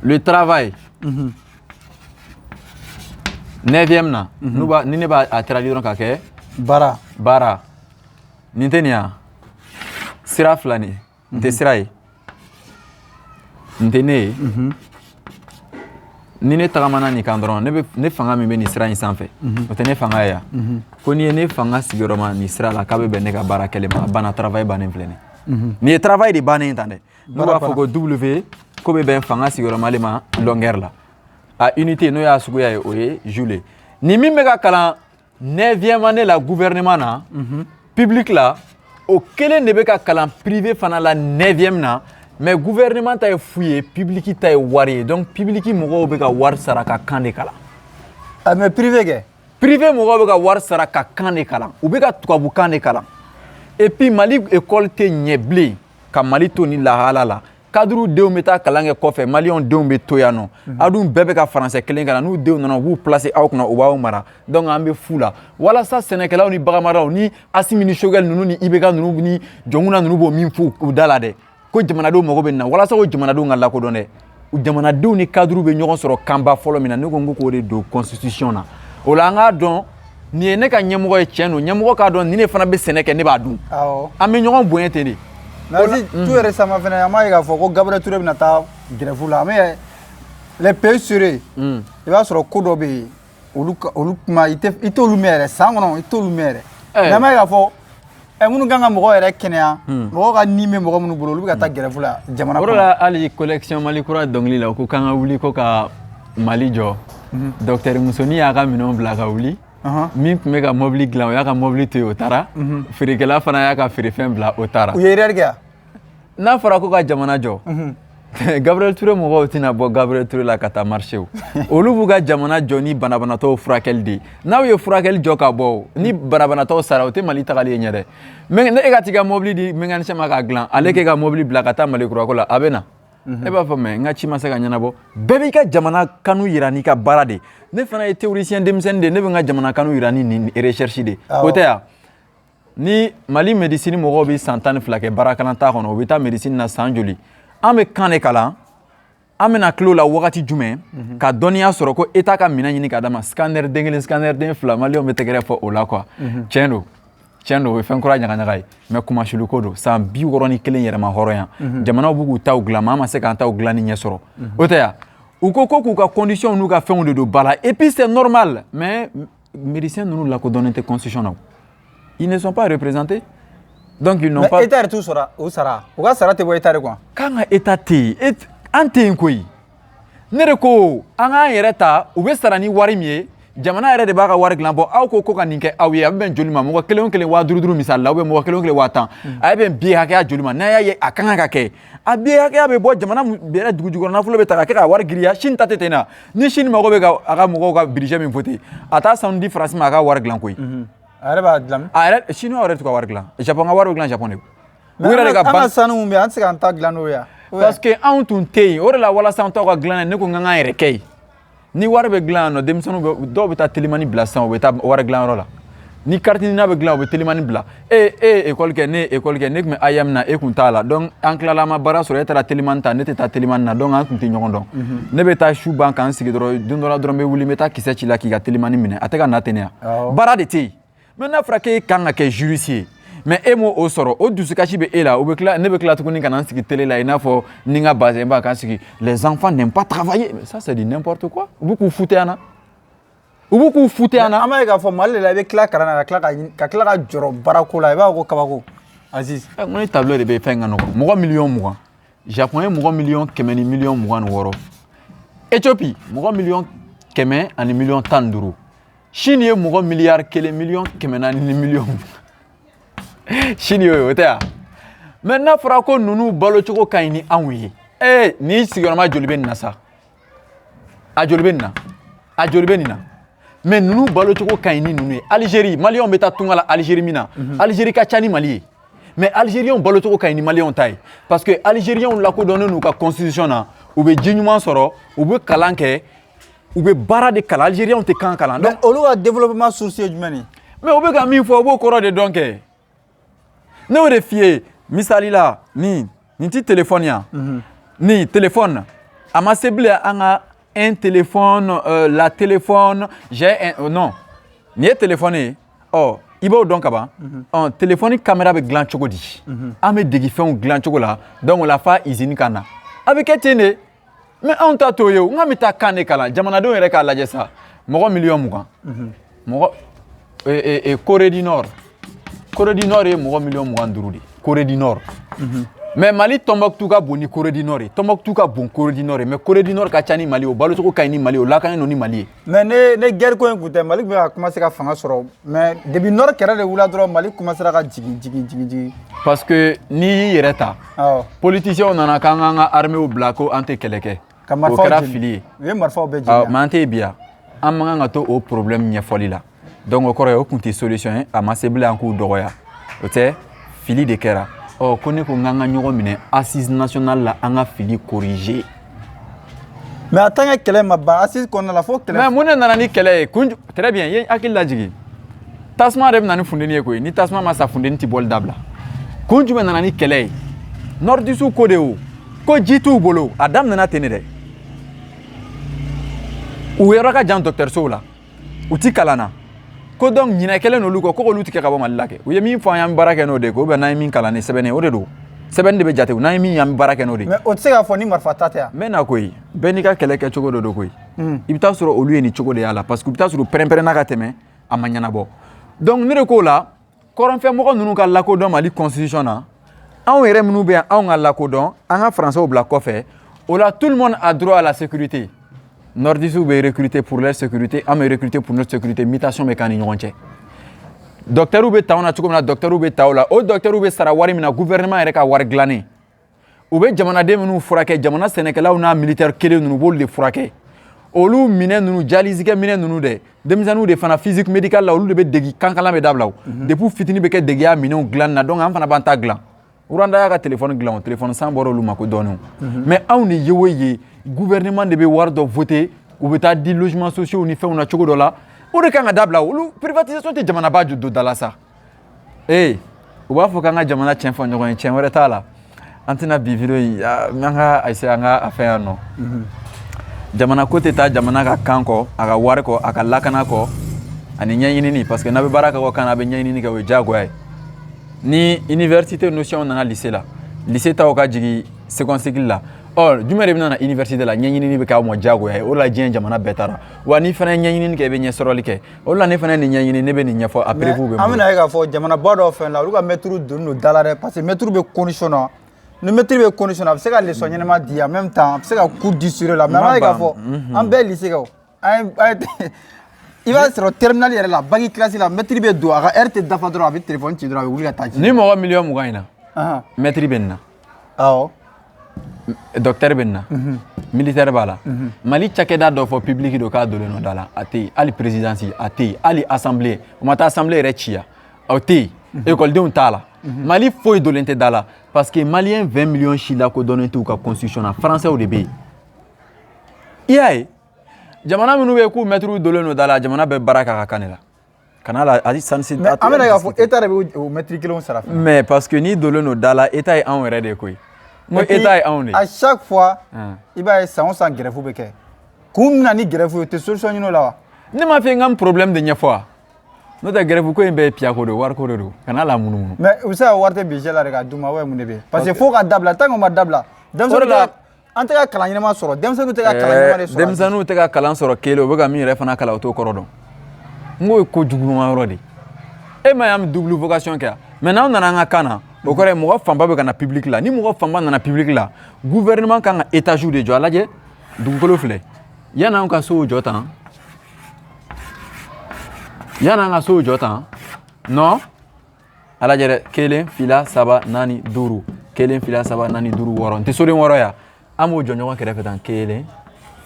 Le travail, neuvième na, n'u b'a ni ne b'a a traduire dɔrɔn ka kɛ Baara. Baara nin tɛ nin ya sira fila nin nin tɛ sira ye, nin tɛ ne ye. Ni ne tagamana nin kan dɔrɔn, ne bɛ ne fanga min bɛ nin sira in sanfɛ, o tɛ ne fanga ye yan. Ko n'i ye ne fanga sigiyɔrɔma nin sira la, k'a bɛ bɛn ne ka baara kɛlen ma. A banna, travail bannen filɛ nin ye. Nin ye travail de bannen ye tan dɛ. N'u b'a fɔ ko W ko bɛ bɛn fanga sigiyɔrɔma de ma longueur la, a unité n'o y'a suguya ye, o ye joule ye. Nin min bɛ ka kalan neuvième année la gouvernement na, public la, o kelen de bɛ ka kalan privé fana la neuvième na. Mais gouvernement ta ye fu ye, public ta ye wari ye. Donc public mɔgɔw bɛ ka wari sara ka kan de kalan. Ah, mais privé kɛ. Privé mɔgɔw bɛ ka wari sara ka kan de kalan, u bɛ ka tubabukan de kalan. Et puis Mali école tɛ ɲɛ bilen ka Mali to ni lahala la. Cadre denw bɛ taa kalan kɛ kɔfɛ, maliyɛnw denw bɛ to yan nɔ. Aw dun bɛɛ bɛ ka faransɛ kelen kalan. N'u denw nana, u b'u placer aw kunna, u b'aw mara. Donc an bɛ fu la walasa sɛnɛkɛlaw ni baganmaraw ni Asimi ni Choguel ninnu ni IBK ninnu ni Jɔnkuna ninnu b'o min fɔ u da la dɛ, ko jamanadenw mago bɛ nin na walasa o jamanadenw ka lakodɔn dɛ. Jamanadenw ni cadre bɛ ɲɔgɔn sɔrɔ kanba fɔlɔ min na, ne ko n ko k'o de don constitution na. O la, an k'a dɔn nin ye ne ka ɲɛmɔgɔ ye, tiɲɛ don, ɲɛmɔgɔ k'a dɔn nin de fana bɛ sɛnɛ kɛ, ne b'a dun. An bɛ ɲɔgɔn bonya ten de. Mais tout récemment fɛnɛ, an b'a ye k'a fɔ ko Gabriel Touré bɛna taa grève la. An bɛ les pays sérieux, i b'a sɔrɔ ko dɔ bɛ yen, olu olu kuma i tɛ, i t'olu mɛn yɛrɛ san kɔnɔ, i t'olu mɛn yɛrɛ. Mais an b'a ye k'a fɔ minnu kan ka mɔgɔ yɛrɛ kɛnɛya, mɔgɔ ka ni bɛ mɔgɔ minnu bolo, olu bɛ ka taa grève la jamana O de kɔnɔ. la, hali collection Mali kura dɔnkili la, u ko k'an ka wuli ko ka Mali jɔ. Docteur musonin y'a ka minɛnw bila ka wuli. Min tun bɛ ka mobili dilan, o y'a ka mobili to yen, o taara. Feerekɛla fana y'a ka feerefɛn bila, o taara. U ye erreur kɛ. N'a fɔra ko ka jamana jɔ, Gabriel Touré mɔgɔw tɛna bɔ Gabriel Touré la ka taa marché. O olu b'u ka jamana jɔ ni banabanatɔw furakɛli de ye. N'aw ye furakɛli jɔ ka bɔ, o ni banabanatɔw sara, o tɛ Mali tagali ye ɲɛ dɛ. Mais ne e ka t'i ka mobili di mécanicien ma k'a dilan, ale k'e ka mobili bila ka taa Mali kurako la, a bɛ na e b'a fɔ mais n ka ci ma se ka ɲɛnabɔ. Bɛɛ b'i ka jamana kanu yira n'i ka baara de. Ne fana ye théoricien denmisɛnnin de ye, ne bɛ n ka jamana kanu yira ni nin recherche de ye, o tɛ yan. Ni Mali médecine mɔgɔw bɛ san 12 kɛ baarakalan t'a kɔnɔ, u bɛ taa médecine na san joli? An bɛ kan de kalan, an bɛna tila o la wagati jumɛn ka dɔnniya sɔrɔ ko État ka minɛn ɲini k'a d'a ma? Scanner den kelen, scanner den fila, maliyɛnw bɛ tɛgɛrɛ fɔ o la quoi. Tiɲɛ don, tiɲɛ don, o ye fɛn kura ɲagaɲaga ye, mais kumasuli ko don. San 61 yɛrɛma hɔrɔnya, jamanaw b'u k'u taw dilan, maa ma se k'an taw dilanni ɲɛ sɔrɔ, o tɛ yan. U ko ko k'u ka condition n'u ka fɛnw de don ba la, et puis c'est normal. Mais médecins ninnu lakodɔnnen tɛ constitution na, ils ne sont pas représentés, donc ils n'ont Mais pas. État yɛrɛ t'u sara, u sara, u ka sara tɛ bɔ État de quoi. K'an ka État tɛ yen, an tɛ yen koyi. Ne de ko an k'an yɛrɛ ta, u bɛ sara ni wari min ye, jamana yɛrɛ de b'a ka wari dilan. Bɔ aw ko ko ka nin kɛ aw ye, a bɛ bɛn joli ma? Mɔgɔ kelen o kelen 5000 5000 misali la, ou bien mɔgɔ kelen o kelen 10 000, a bɛ bɛn biye hakɛya joli ma? N'a y'a ye a kan ka kɛ, a biye hakɛya bɛ bɔ jamana yɛrɛ dugu jukɔrɔ nafolo bɛ ta ka kɛ ka wari giriya. Sini ta tɛ ten na. Ni sini mago bɛ ka a ka mɔgɔw ka budget min voter, a t'a sanu di Faransi ma a ka wari dilan koyi. A yɛrɛ b'a dilan. A yɛrɛ, chinois yɛrɛ t'u ka wari dilan, Japon ka wari bɛ dilan Japon de. U yɛrɛ de ka An ka banque sanu mun bɛ yen, an tɛ se k'an ta dilan n'o ye yan. Parce que anw tun tɛ yen. O de la, walasa an taw ka dilan, ne ko n k'an yɛrɛ kɛ yen. Ni wari bɛ dilan yan nɔ, denmisɛnninw bɛ, dɔw bɛ taa telimani bila sisan, u bɛ taa wari dilanyɔrɔ la. Ni carte NINA bɛ dilan, u bɛ telimani bila. E e ye école kɛ, ne ye école kɛ, ne tun bɛ AEM na, e kun t'a la. Donc an tilala, an ma baara sɔrɔ, e taara telimani ta, ne tɛ taa telimani na. Donc an tun tɛ ɲɔgɔn dɔn. Ne bɛ taa su ban k'an sigi dɔrɔn, don dɔ la dɔrɔn n bɛ wuli, n bɛ taa kisɛ ci la k'i ka telimani minɛ. A tɛ ka na ten ne ya? Baara de tɛ yen. Mais n'a fɔra k'e kan ka kɛ juriste ye, mais e m'o o sɔrɔ, o dusukasi bɛ e la. O bɛ tila, ne bɛ tila tuguni ka na n sigi télé la i n'a fɔ ni n ka bazin b'a kan sigi: les enfants n'aiment pas travailler. Mais ça, c'est du n'importe quoi. U bɛ k'u foutre an na, u b'u k'u foutre an na. An b'a ye k'a fɔ Mali de la, i bɛ tila kalan na, ka tila ka jɔrɔ baarako la, i b'a fɔ ko kabako, Aziz. N ko ni tableau de bɛ fɛn ka nɔgɔn. Mɔgɔ miliyɔn 20, Japon ye mɔgɔ miliyɔn 100 ni miliyɔn 26, Éthiopie mɔgɔ miliyɔn 100 ani miliyɔn 15, Chine ye mɔgɔ miliyari 1 miliyɔn 400 ni miliyɔn, Chine y'o ye, o tɛ yan. Mais n'a fɔra ko ninnu balocogo ka ɲi ni anw ye, ee, ni sigiyɔrɔma joli bɛ nin na sa? A joli bɛ nin na? A joli bɛ nin na? Mais ninnu balocogo ka ɲi ni ninnu ye. Algérie, maliyɛnw bɛ taa tunga la Algérie min na, Algérie ka ca ni Mali ye. Mais Algériens balocogo ka ɲi ni Maliyɛnw ta ye, parce que Algériens lakodɔnnen n'u ka constitution na, u bɛ ji ɲuman sɔrɔ, u bɛ kalan kɛ, u bɛ baara de kalan. Algériens tɛ kan kalan. Mais olu ka développement source ye jumɛn ye? Mais u bɛ ka min fɔ, u b'o kɔrɔ de dɔn kɛ. Ne y'o de f'i ye misali la, nin ti téléphone yan, nin téléphone a ma se bilen an ka un téléphone, la téléphone, j'ai un, non, nin ye téléphone ye. Ɔ, i b'o dɔn ka ban. Ɔ, téléphone caméra bɛ dilan cogo di? An bɛ degi fɛnw dilan cogo la. Donc o la f'a usine ka na, a bɛ kɛ ten de. Mais anw ta t'o ye o. N k'an bɛ taa kan de kalan. Jamanadenw yɛrɛ k'a lajɛ sa, mɔgɔ 20 miliyɔn mɔgɔ. Corée du Nord, Corée du Nord ye mɔgɔ 25 miliyɔn de ye, Corée du Nord. Mais Mali Tombouctou ka bon ni Corée du Nord ye. Tombouctou ka bon Corée du Nord ye, mais Corée du Nord ka ca ni Mali ye, o balocogo ka ɲi ni Mali ye, o lakanen don ni Mali ye. Mais ne guerre ko in kun tɛ, Mali tun bɛ ka commencer ka fanga sɔrɔ. Mais depuis Nord kɛlɛ de wulila dɔrɔn, Mali commencera ka jigin, jigin, jigin, jigin. Parce que n'i y'i yɛrɛ ta, politiciens nana k'an k'an ka armée bila ko an tɛ kɛlɛ kɛ. Ka O marifaw kɛra jeni. fili ye. U ye marifaw bɛɛ jeni. Mais an tɛ yen bi yan, an man kan ka to o problème ɲɛfɔli la. Donc o kɔrɔ ye o tun tɛ solution ye, a ma se bilen an k'u dɔgɔya, o tɛ, fili de kɛra. Ɔ, ko ne ko n k'an ka ɲɔgɔn minɛ assise nationale la, an ka fili corriger. Mais en tant que kɛlɛ ma ban assise kɔnɔna la fo kɛlɛ. Mais mun de nana ni kɛlɛ ye? Kun, très bien, i ye hakili lajigin, tasuma de bɛ na ni funteni ye koyi. Ni tasuma ma sa, funteni ti bɔli dabila. Kun jumɛn nana ni kɛlɛ ye? Nordiste ko de, o ko ji t'u bolo. A daminɛna ten de dɛ. U yɔrɔ ka jan dɔgɔtɔrɔsow la, u ti kalan na ko. Donc ɲinɛ kɛlen n'olu kɔ ko k'olu ti kɛ ka bɔ Mali la kɛ. U ye min fɔ an ye, an bɛ baara kɛ n'o de ye. Ko n'an ye min kalan ni sɛbɛnni ye, o de don, sɛbɛnni de bɛ jate. N'an ye min ye, an bɛ baara kɛ n'o de ye. Mais o tɛ se k'a fɔ ni marifa ta tɛ yan. N bɛ na koyi, bɛɛ n'i ka kɛlɛ kɛcogo dɔ don koyi. I bɛ taa sɔrɔ olu ye nin cogo de y'a la, parce que i bɛ taa sɔrɔ pɛrɛn-pɛrɛnna ka tɛmɛ, a ma ɲɛnabɔ. Donc ne de k'o la, kɔrɔnfɛmɔgɔ ninnu ka lakodɔn Mali constitution na, anw yɛrɛ minnu bɛ yan, anw ka lakodɔn, an ka Français bila kɔfɛ. O la, tout le monde a droit à la sécurité. Nordistes bɛ recruter pour leur sécurité, an bɛ recruter pour notre sécurité. Mutation bɛ k'an ni ɲɔgɔn cɛ. Docteurs bɛ ta anw na cogo min na, docteurs bɛ ta o la. O docteurs bɛ sara wari min na, gouvernement yɛrɛ ka wari dilannen. U bɛ jamanaden minnu furakɛ, jamana sɛnɛkɛlaw n'a militaire kelen ninnu, u b'olu de furakɛ. Olu minɛ ninnu, dialyse kɛ minɛ ninnu dɛ, denmisɛnninw de fana physique médicale la, olu de bɛ degi. Kankalan bɛ dabila o depuis fitinin bɛ kɛ degeya minɛnw dilanni na. Donc an fana b'an ta dilan. Rwanda y'a ka téléphone dilan, o téléphone san bɔra olu ma ko dɔɔnin. Mais anw de ye o ye, gouvernement de bɛ wari dɔ voter, u bɛ taa di logements sociaux ni fɛnw na cogo dɔ la. O de kan ka dabila. Olu privatisation tɛ jamanaba don da la sa. Ee, u b'a fɔ k'an ka jamana tiɲɛ fɔ ɲɔgɔn ye, tiɲɛ wɛrɛ t'a la. An tɛna bi vidéo in, an ka essayer an ka a fɛn yan nɔ. Jamana ko tɛ taa jamana ka kan kɔ, a ka wari kɔ, a ka lakana kɔ, ani ɲɛɲinini. Parce que n'a bɛ baara kɛ o kan na, a bɛ ɲɛɲinini kɛ, o ye diyagoya ye. Ni université notion nana lycée la, lycée taw ka jigin second cycle la, ɔ, jumɛn de bɛ na université la? Ɲɛɲinini bɛ kɛ aw ma diyagoya ye. O de la diɲɛ jamana bɛɛ taara wa. N'i fana ye ɲɛɲinini kɛ, i bɛ ɲɛsɔrɔli kɛ. O de la ne fana ye nin ɲɛɲini, ne bɛ nin ɲɛfɔ, a preuve bɛ n An bolo. bɛna ye k'a fɔ jamanaba dɔw fɛn la, olu ka maître donnen don da la dɛ, parce que maître bɛ condition na. Ni maître bɛ condition na, a bɛ se ka leçon ɲɛnama di, en même temps a bɛ se ka cours di la. Mais an b'a ye k'a fɔ an bɛɛ lycée kɛ o, an ye i b'a sɔrɔ terminale yɛrɛ la, bac classe la, maître bɛ don, a ka heure tɛ dafa dɔrɔn, a bɛ téléphone ci dɔrɔn, a bɛ wuli ka taa ci. Ni mɔgɔ 20 miliyɔn in na, maître bɛ nin na, docteur bɛ nin na, militaire b'a la. Mali cakɛda dɔ fɔ public don k'a donnen don da la, a tɛ yen. Hali présidence a tɛ yen, hali assemblée, o ma taa assemblée yɛrɛ ci yan, o tɛ yen. Ekɔlidenw t'a la. Mali foyi donnen tɛ da la, parce que Malien 20 millions si lakodɔnnen t'u ka constitution na, français de bɛ yen. I y'a ye, jamana minnu bɛ yen k'u maîtres donnen don da la, jamana bɛɛ baara kɛ a ka kan de la. Kana la hali sansi. Mais an bɛna ye k'a fɔ état de bɛ o maître kelenw sara fana. Mais parce que n'i donnen don da la, état ye anw yɛrɛ de ye koyi. N ko état ye anw de ye. À chaque fois, i b'a ye, san o san grève bɛ kɛ. Kun min na ni grève ye, o tɛ solution ɲini o la wa? Ne m'a f'i ye n ka n problème de ɲɛfɔ wa? N'o tɛ, grève ko in bɛɛ ye piyako de ye, wariko de don. Kana la munumunu. Mais u bɛ se ka wari tɛ budget la de k'a d'u ma wa? Mun de bɛ yen? Parce que fo ka dabila. Tant que o ma dabila, denmisɛnninw tɛ an tɛ ka kalan ɲɛnama sɔrɔ, denmisɛnninw tɛ ka kalan ɲɛnama de sɔrɔ. Denmisɛnninw tɛ ka kalan sɔrɔ kelen, u bɛ ka min yɛrɛ fana kalan, o t'o kɔrɔ dɔn. N k'o ye ko juguman yɔrɔ de ye. E ma ye, an bɛ double vocation kɛ yan. Mais n'aw nana an ka kan na, o kɔrɔ ye mɔgɔ fanba bɛ ka na public la. Ni mɔgɔ fanba nana public la, gouvernement kan ka étage de jɔ. A lajɛ, dugukolo filɛ, yan'anw ka sow jɔ tan, yan'an ka sow jɔ tan, non, a lajɛ dɛ: kelen, fila, saba, naani, duuru, kelen, fila, saba, naani, duuru, wɔɔrɔ. N tɛ soden wɔɔrɔ yan, an b'o jɔ ɲɔgɔn kɛrɛfɛ tan: kelen,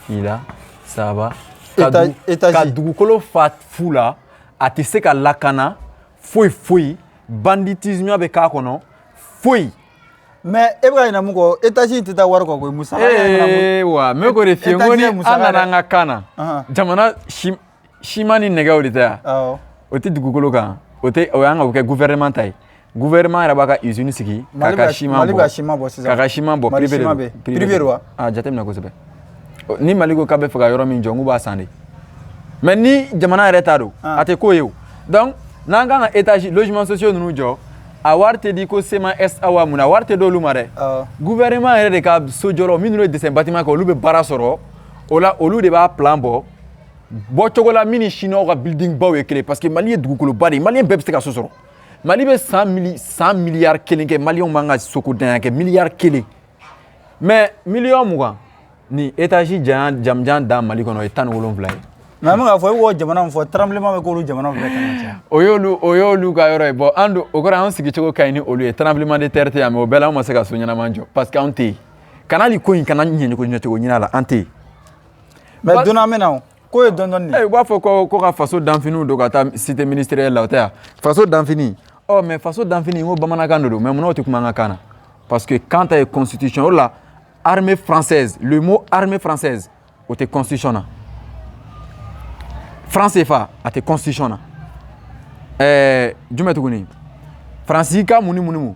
fila, saba, ka dugukolo fa fu la. A tɛ se ka lakana foyi foyi, banditisme bɛ k'a kɔnɔ. foyi. Mais e bɛ ka ɲinɛ mun kɔ, étage in tɛ taa wari kɔ koyi, musaka. Ee wa, n bɛ k'o de f'i ye, n ko ni an nana an ka kan na, jamana siman ni nɛgɛw de tɛ yan, o tɛ dugukolo kan, o tɛ, o y'an ka o kɛ gouvernement ta ye. Gouvernement yɛrɛ b'a ka usine sigi k'a ka siman bɔ. Mali bɛ ka siman bɔ sisan. K'a ka siman bɔ, privé de don. Privé don wa? A jateminɛ kosɛbɛ. Ni Mali ko k'a bɛ fɛ ka yɔrɔ min jɔ, n k'u b'a san de. Mais ni jamana yɛrɛ ta don, a tɛ k'o ye o. Donc n'an kan ka étage logement sociaux ninnu jɔ, a wari tɛ di ko CMA SA wa mun na, wari tɛ d'olu ma dɛ. Gouvernement yɛrɛ de ka sojɔlaw minnu ye dessin bâtiment kɛ, olu bɛ baara sɔrɔ o la, olu de b'a plan bɔ bɔcogo la min ni chinois ka building baw ye kelen, parce que Mali ye dugukoloba de ye, malien bɛɛ bɛ se ka so sɔrɔ. Mali bɛ 100 miliyari 1 kɛ, maliyɛnw b'an ka soko danya kɛ miliyari 1, mais miliyɔn 20 ni étage janya jamujan dan Mali kɔnɔ, o ye 17 ye. Mais an bɛ k'a fɔ, e b'o jamana min fɔ, tremblement bɛ k'olu jamanaw bɛɛ kan ka caya. O y'olu ka yɔrɔ ye. Bon, an dun, o kɔrɔ an sigicogo ka ɲi ni olu ye, tremblement de terre tɛ yan, mais o bɛɛ la an ma se ka so ɲɛnama jɔ, parce que anw tɛ yen. Kana hali ko in kana ɲɛcogo ɲɛcogo ɲini a la, an tɛ yen. Mais don an bɛ na o ko ye dɔɔni dɔɔni de. U b'a fɔ ko ka faso danfiniw don ka taa cité ministérielle la, o tɛ yan, faso danfini. Ɔ mais faso danfini, n ko bamanankan de don, mais munna o tɛ kuma an ka kan na? Parce que kan ta ye constitution. O de la armée française, le mot armée française, o tɛ constitution na. Franc CFA, a tɛ constitution na. Jumɛn tuguni? Faransi ka mun ni mun ni mun,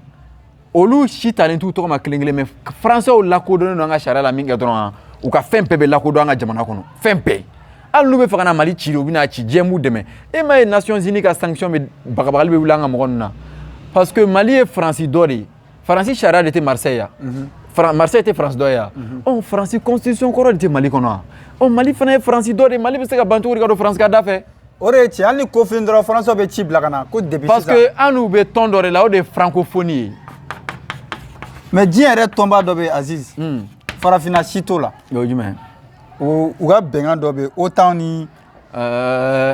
olu si talen t'u tɔgɔ ma kelen kelen, mais français lakodɔnnen don an ka sariya la min kɛ dɔrɔn, u ka fɛn bɛɛ bɛ lakodɔn an ka jamana kɔnɔ, fɛn bɛɛ. Hali n'u bɛ fɛ ka na Mali ci de, u bɛna ci, diɲɛ b'u dɛmɛ. E m'a ye Nations Unies ka sanction bɛ bagabagali bɛ wuli an ka mɔgɔ ninnu na, parce que Mali ye Faransi dɔ de ye. Faransi sariya de tɛ Marseille yan, Marseille tɛ Faransi dɔ ye yan. Ɔ Faransi constitution kɔrɔ de tɛ Mali kɔnɔ wa? Ɔ Mali fana ye Faransi dɔ de ye. Mali bɛ se ka ban cogo di ka don Faransi ka da fɛ? O de ye tiɲɛ. Hali ni ko fili dɔrɔn, français bɛ ci bila ka na ko depuis Parce que an n'u bɛ tɔn dɔ de la, o de ye francophonie ye. Mais diɲɛ yɛrɛ tɔnba dɔ bɛ yen, Aziz, farafinna si t'o la. O ye jumɛn? O u ka bɛnkan dɔ bɛ yen, OTAN ni.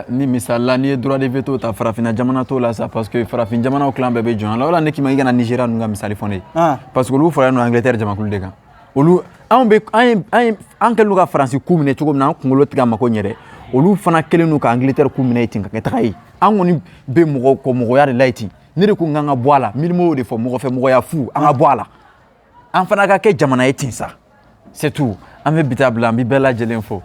Ni misali la, n'i ye droit de veto ta, farafinna jamana t'o la sa, parce que farafin jamanaw clan bɛɛ bɛ jɔn la. O la ne k'i ma i kana Nigéria ninnu ka misali fɔ ne ye, parce que olu faralen don Angleterre jamakulu de kan. Olu anw bɛ an ye an ye an kɛlen don ka Faransi ku minɛ cogo min na, an kunkolo tigɛ a mako ɲɛ dɛ, olu fana kɛlen don ka Angleterre ku minɛ ten ka kɛ taga ye. An kɔni bɛ mɔgɔ kɔ mɔgɔya de la yen ten. Ne de ko n k'an ka bɔ a la, Milimo y'o de fɔ, mɔgɔ fɛ mɔgɔya fu, an ka bɔ a la, an fana ka kɛ jamana ye ten sa, c'est tout. An bɛ bi ta bila, an bɛ bɛɛ lajɛlen fo.